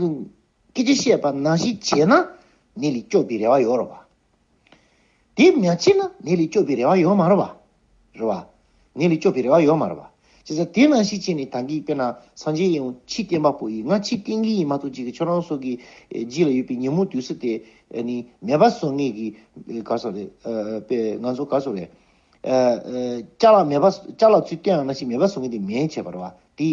གི་སྐད་ཆ་བཤད་པ་ནང་བཞིན་བྱས་ན་ནད་ལས་སྐྱོབ་པའི་རེ་བ་ཡོད་རེད་བ། དེ་མ་བྱས་ན་ནད་ལས་སྐྱོབ་པའི་རེ་བ་ཡོད་མ་རེད་བ། རེད་བ། ནད་ལས་སྐྱོབ་པའི་རེ་བ་ཡོད་མ་རེད་བ། བྱས་ཙང་དེ་ནང་བཞིན་བྱས་ནས་ད་གིན་དཔེར་ན་སངས་རྒྱས་ཡང་ཆོས་བསྟན་པ་པོ་ཡིན། ང་ཆོས་བསྟན་གྱི་ཡིན་མ་གཏོགས་ཅིག་གི་ཁྱོད་རང་ཚོ་གི་རྗེས་ལ་ཡོད་པའི་ཉོན་མོངས་དུག་གསུམ་དེ་ནི་མེད་པ་བཟོ་མཁན་གྱི་ག་རེ་ཟེར་དགོས་རེད། དཔེ་ང་ཚོ་ག་རེ་ཟེར་དགོས་རེད། ཅ་ལག་མེད་པ་ཅ་ལག་ཚུར་བཏོན་ཡང་ནང་བཞིན་མེད་པ་བཟོ་མཁན་དེ་མེད་བྱས་པ་རེད་བ། དེ་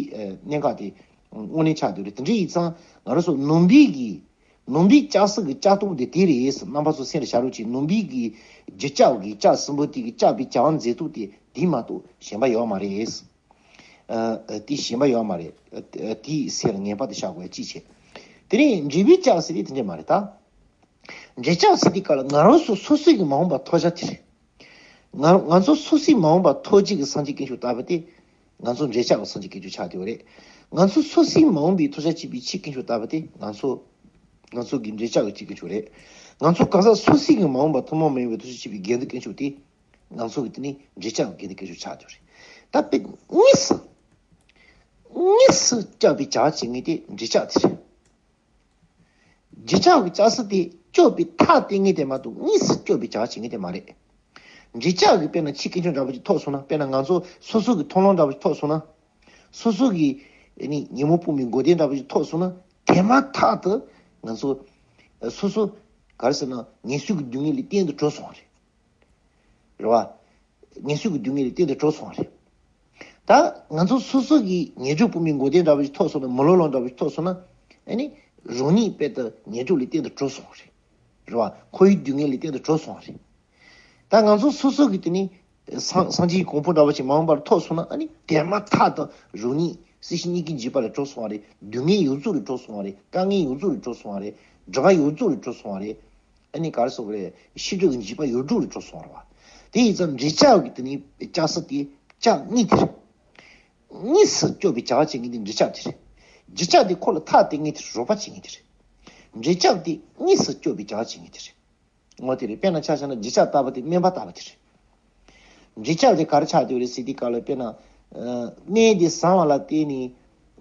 གནད་འགག་དེ་དངོས་གནས་ཆགས་བསྡད་རེད། དེ་འདྲ་ཡིན་ཙང་ང་རང་ཚོ་ནང་པའི་གི་ནང་པའི་ལྕགས་སྲེག་གི་ལྕགས་ཐོག་དེ་དེ་རེད། རྣམ་པ་ཚོ་སེམས་ལ་བཞག་རོགས་གྱིས། ནང་པའི་གི་རྒྱུ་ལྕགས་ཀྱི་ལྕགས་སྲིན་པོ་དེ་གི་ལྕགས་པའི་བྱ་བ་མཛད་ཐོག་དེ་དེ་མ་གཏོགས་གཞན་པ་ཡོད་མ་རེད། ཨ་དེ་གཞན་པ་ཡོད་མ་རེད། ཨ་དེའི་སེམས་ལ་ངེས་པར་དུ་བཞག་དགོས་ཅིག་བྱས། དེ་ནས་འབྲས་བུའི་ལྕགས་ཟེར་དེ་དེ་འདྲ་མ་རེད་ད། འབྲས་ལྕག་ཟེར་དུས་སྐབས་ལ་ང་རང་ཚོ་སོ་སོའི་གི་མ་འོངས་པ་ཐོབ་བྱ་དེ་རེད། ང་ང་ཚོ་སོ་སོའི་མ་འོངས་པ་ཐོགས་བྱེད་ཀྱི་སངས་རྒྱས་དཀོན་མཆོག་ལྟ་བུ་དེ་ང་ཚོ་འདྲེ་ལྕག་གི་སངས་རྒྱས་དཀོན་མཆོག་ཆགས་བསྡད་ཡོད་རེད། ང་ཚོ་སོ་སོའི་མ་འོངས་པའི་ཐོགས་བྱ་བྱེད་པའི་ཆོས་དཀོན་མཆོག་ལྟ་བུ་དེ་ང་ཚོ་ང་ཚོ་གི་འདྲེ་ལྕག་གི་ཆོས་དཀོན་མཆོག་རེད། ང་ཚོ་གང་ཟག་སོ་སོའི་གི་མ་འོངས་པ་ཐུན་མོང་མ་ཡིན་པའི་ཐོགས་བྱ་བྱེད་པའི་དགེ་འདུན་དཀོན་མཆོག་དེ་ང་ཚོ་གི་དེ་ནི་འདྲེ་ལྕག་གི་དགེ་འདུན་དཀོན་མཆོག་ཆགས་བསྡད་ཡོད་རེད། ད་དཔེ་དངོས་སུ་དངོས་སུ་སྐྱོབ་པའི་བྱ་བ་བྱེད་མཁན་དེ་འདྲེ་ལྕག་དེ་རེད། འདྲེ་ལྕག་གི་ལྕགས་སྲེག་དེ་སྐྱོབ་པའི་ཐག་གཏད་མཁན་དེ་མ་གཏོགས་དངོས་སུ་སྐྱོབ་པའི་བྱ་བ་བྱེད་མཁན་དེ་མ་རེད། འདྲེ་ལྕག་གི་དཔེར་ན་ཆོས་དཀོན་མཆོག་འདྲ་པོ་ཞིག་ཐོབ་སོང་ན། དཔེར་ན་ང་ཚོ་སོ་སོ་གི་མཐོང་ལམ་འདྲ་པོ་ཞིག་ཐོབ་སོང་ན། སོ་སོ་གི་ཨ་ནི་ཉོན་མོངས་སྤོང་བའི་འགོག་བདེན་འདྲ་པོ་ཞིག་ཐོབ་སོང་ན། དེ་མ་ཐག་ཏུ་ང་ཚོ་སོ་སོ་ག་རེ་ཟེར་ན་ངན་སོང་གི་སྡུག་བསྔལ་ལས་གཏན་དུ་གྲོལ་སོང་བ་རེད། རེད་བ། ངན་སོང་གི་སྡུག་བསྔལ་ལས་གཏན་དུ་གྲོལ་སོང་བ་རེད། ད་ང་ཚོ་སོ་སོ་གིས་ཉེས་སྤྱོད་སྤོང་བའི་འགོག་བདེན་འདྲ་པོ་ཞིག་ཐོབ་སོང་ན། མི་སློབ་ལམ་འདྲ་པོ་ཞིག་ཐོབ་སོང་ན། ཨ་ནི་རང་ཉིད་དཔེ་ལྟ་ཉེས་སྤྱོད་ལས་གཏན་དུ་གྲོལ་སོང་བ་རེད། རེད་བ། འཁོར་བའི་སྡུག་བསྔལ་ལས་གཏན་དུ་གྲོལ་སོང་བ་རེད། ད་ང་ཚོ་སོ་སོ་གིས་དེ་ནི་སངས་སངས་རྒྱས་ཀྱི་གོ་འཕང་འདྲ་པོ་ཞིག་མ་འོངས་པར་ཐོབ་སོང་ན། ཨ་ནི་དེ་མ་ཐག་ཏུ་རང་ཉིད་སྲིད་ཞི་གཉིས་ཀྱི་འཇིགས་པ་ལས་གྲོལ་སོང་བ་རེད། སྡུག་བསྔལ་ཡོངས་རྫོགས་ལས་གྲོལ་སོང་བ་རེད། དཀའ་ངལ་ཡོངས་རྫོགས་ལས་གྲོལ་སོང་བ་རེད། དྲི་མ་ཡོངས་རྫོགས་ལས་གྲོལ་སོང་བ་རེད། ཨ་ནི་ག་རེ་ཟེར་དགོས་རེད། ཤི་འགྲོ་གི་འཇིགས་པ་ཡོངས་རྫོགས་ལས་གྲོལ་སོང་བ་རེད་བ། དེ་ཡིན་ཙང་འདྲེ་ལྕག་གི་དེ་ནི་ལྕགས་སྲེག་དེ་ལྕགས་དངོས་དེ་རེད། དངོས་སུ་སྐྱོབ་པའི་བྱ་བ་བྱེད་མཁན་དེ་འདྲེ་ལྕགས་དེ་རེད། འདྲེ་ལྕགས་དེ་ཁོ་ལ་ཐག་གཏད་མཁན་དེ་རོགས་པ་བྱེད་མཁན་དེ་རེད། འདྲེ་ལྕགས་དེ་དངོས་སུ་སྐྱོབ་པའི་བྱ་བ་བྱེད་མཁན་དེ་རེད། ངོ་དེ་རེད། དཔེར་ན་ཆ་བཞག་ན་འདྲེ་ལྕགས་ལྟ་བུ་དེ་སྨན་པ་ལྟ་བུ་དེ་རེད། འདྲེ་ལྕགས་དེ་ག་རེ་ཆགས་བསྡད་ཡོད་རེད་ཟེར་དུས་སྐབས་ལ། དཔེར་ན་ཨ་སྨན་དེ་བཟང་བ་ལ་བརྟེན་ནས་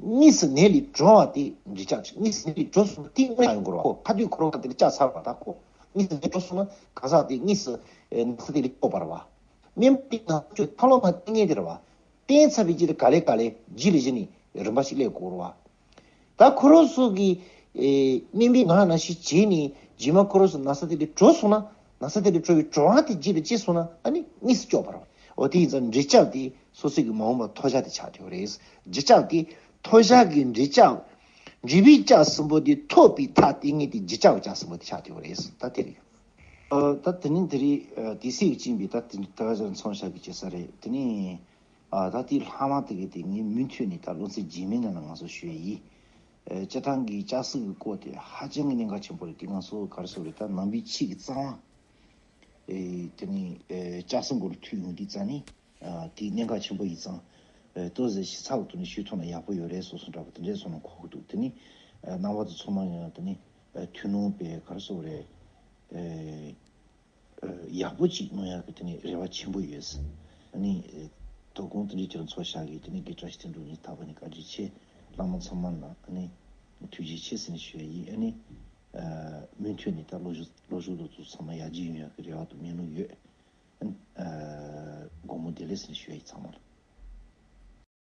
དངོས་སུ་ནད་ལས་གྲོལ་བ་དེ་འདྲེ་ལྕགས་རེད། དངོས་སུ་ནད་ལས་གྲོལ་སོང་ན་དེ་དངོས་ཡོང་གི་རེད་བ། ཁོ་ཁ་ཐུག་ཁོ་རང་ག་དེ་ལ་ལྕགས་ཚར་བ། ད་ཁོ་དངོས་སུ་ནད་གྲོལ་སོང་ན་གང་ཟག་དེ་དངོས་སུ་ཨ་ན་ཚ་དེ་ལས་སྐྱོབ་པ་རེད་བ། སྨན་པ་དེ་ན་ཚ་བཅོས་ཐབས་ལམ་མ་བསྟེན་མཁན་དེ་རེད་བ། བསྟེན་ཚར་བའི་རྗེས་ལ་ག་ལེ་ག་ལེ་རྗེས་ལ་གཞི་ནས་རིམ་པ་ཞིག་སླེབས་དགོས་རེད་བ། ད་ཁོ་རང་ཚོ་གིས་ཨེ་སྨན་པའི་ངག་ནང་བཞིན་བྱས་ནས་རྗེས་མ་ཁོ་རང་ཚོ་ན་ཚ་དེ་ལས་གྲོལ་སོང་ན། ན་ཚ་དེ་ལས་གྲོལ་བའི་གྲོལ་དབང་དེ་རྗེས་ལ་སྐྱེས་སོང་ན། ཨ་ནི་དངོས་སུ་སྐྱོབ་པ་རེད། འོ་དེ་ཡིན་ཙང་འདྲེ་ལྕགས་དེ་སོ་སོ་གི་མ་འོངས་པ་ཐོབ་བྱ་དེ་ཆགས་ཡོད་རེད། འདྲེ་ལྕགས་དེ་ཐོབ་བྱ་གི་འདྲེ་ལྕགས། འདྲེ་བའི་ལྕགས་གསུམ་པོ་དེ་ཐོབ་པའི་ཐག་གཏད་མཁན་དེ་འདྲེ་ལྕགས་ཀྱི་ལྕགས་གསུམ་པོ་དེ་ཆགས་ཡོད་རེད། ད་དེ་རེད། ཨ་ད་དེ་ནི་དེ་རེད། ཨ་དེ་སྲིད་ཀྱི་བཅིངས་པའི་ད་དེ་ད་ག་ཅར་མཚོན་བྱ་གི་བྱེད་ས་རེད། དེ་ནི་ཨ་ད་དེའི་ལྷག་མ་དེ་གི་དེ་ངས་མུ་མཐུད་ནས་ད་སློབ་ཚན་རྗེས་མའི་ནང་ལ་ང་ཚོ་ཞུ་ཡ་ཡིན། ཨ་སྤྱིར་བཏང་གི་ལྕགས་སྲེག་གི་སྐོར་དེ་ཧ་ཅང་གི་གནད་འགག་ཆེན་པོ་རེད། དེ་ང་ཚོ་ག་རེ་ཟེར་རེད། ད་ནང་པའི་ཆོས་ཀྱི་རྩ་བ། ཨེ་དེ་ནི་ཨེ་ལྕགས་སྲེག་མགོ་ལ་ཐུག་ཡོང་དུས་ཙང་ནི། ཨ་དེ་གནད་འགག་ཆེན་པོ་ཡིན་ཙང་། ཨེ་ཏོག་ཙམ་ཞིབ་ཚགས་ཀྱི་ཐོག་ནས་ཞུས་ཐུབ་ན་ཡག་པོ་ཡོད་རེད་བཟོ་བཟོ་འདྲ་པོ་དེ་འདྲའི་བཟོ་ན་གོ་གི་འདུག་དེ་ནི་ཨེ་རྣམ་པ་ཚོ་ཚང་མ་ཡང་དེ་ནི་ཨེ་ཐུགས་སྣང་དཔེ་ག་རེ་ཟེར་དགོས་རེད། ཨེ་ཨེ་ཡག་པོ་ཅིག་གནང་ཡག་གི་དེ་ནི་རེ་བ་ཆེན་པོ་ཡོད། ཨ་ནི་ཨེ་དོ་དགོང་དེ་འདྲའི་ཁྱེད་རང་ཚོ་ཤག་གི་དེ་ནི་དགེ་བཀྲ་ཤིས་དོན་གྲུབ་གཉིས་ཐག་པ་ནས་བཀའ་དྲིན་ཆེ། བླ་མ་ཚང་མ་ལ་ཨ་ནི་ཐུགས་རྗེ་ཆེ་ཟེར་ནས་ཞུ་ཡ་ཡིན། ཨ་ནི་ཨེ་མུ་མཐུད་ནས་ད་སློབ་ཕྲུག་སློབ་ཕྲུག་ཚོ་ཚང་མ་ཡར་རྒྱས་ཡོང་ཡག་གི་རེ་བ་དང་སྨོན་ལམ་ཡོད། ཨ་དགོང་མོ་བདེ་ལེགས་ཟེར་ནས་ཞུ་ཡ་ཡིན་ཚང་མ་ལ།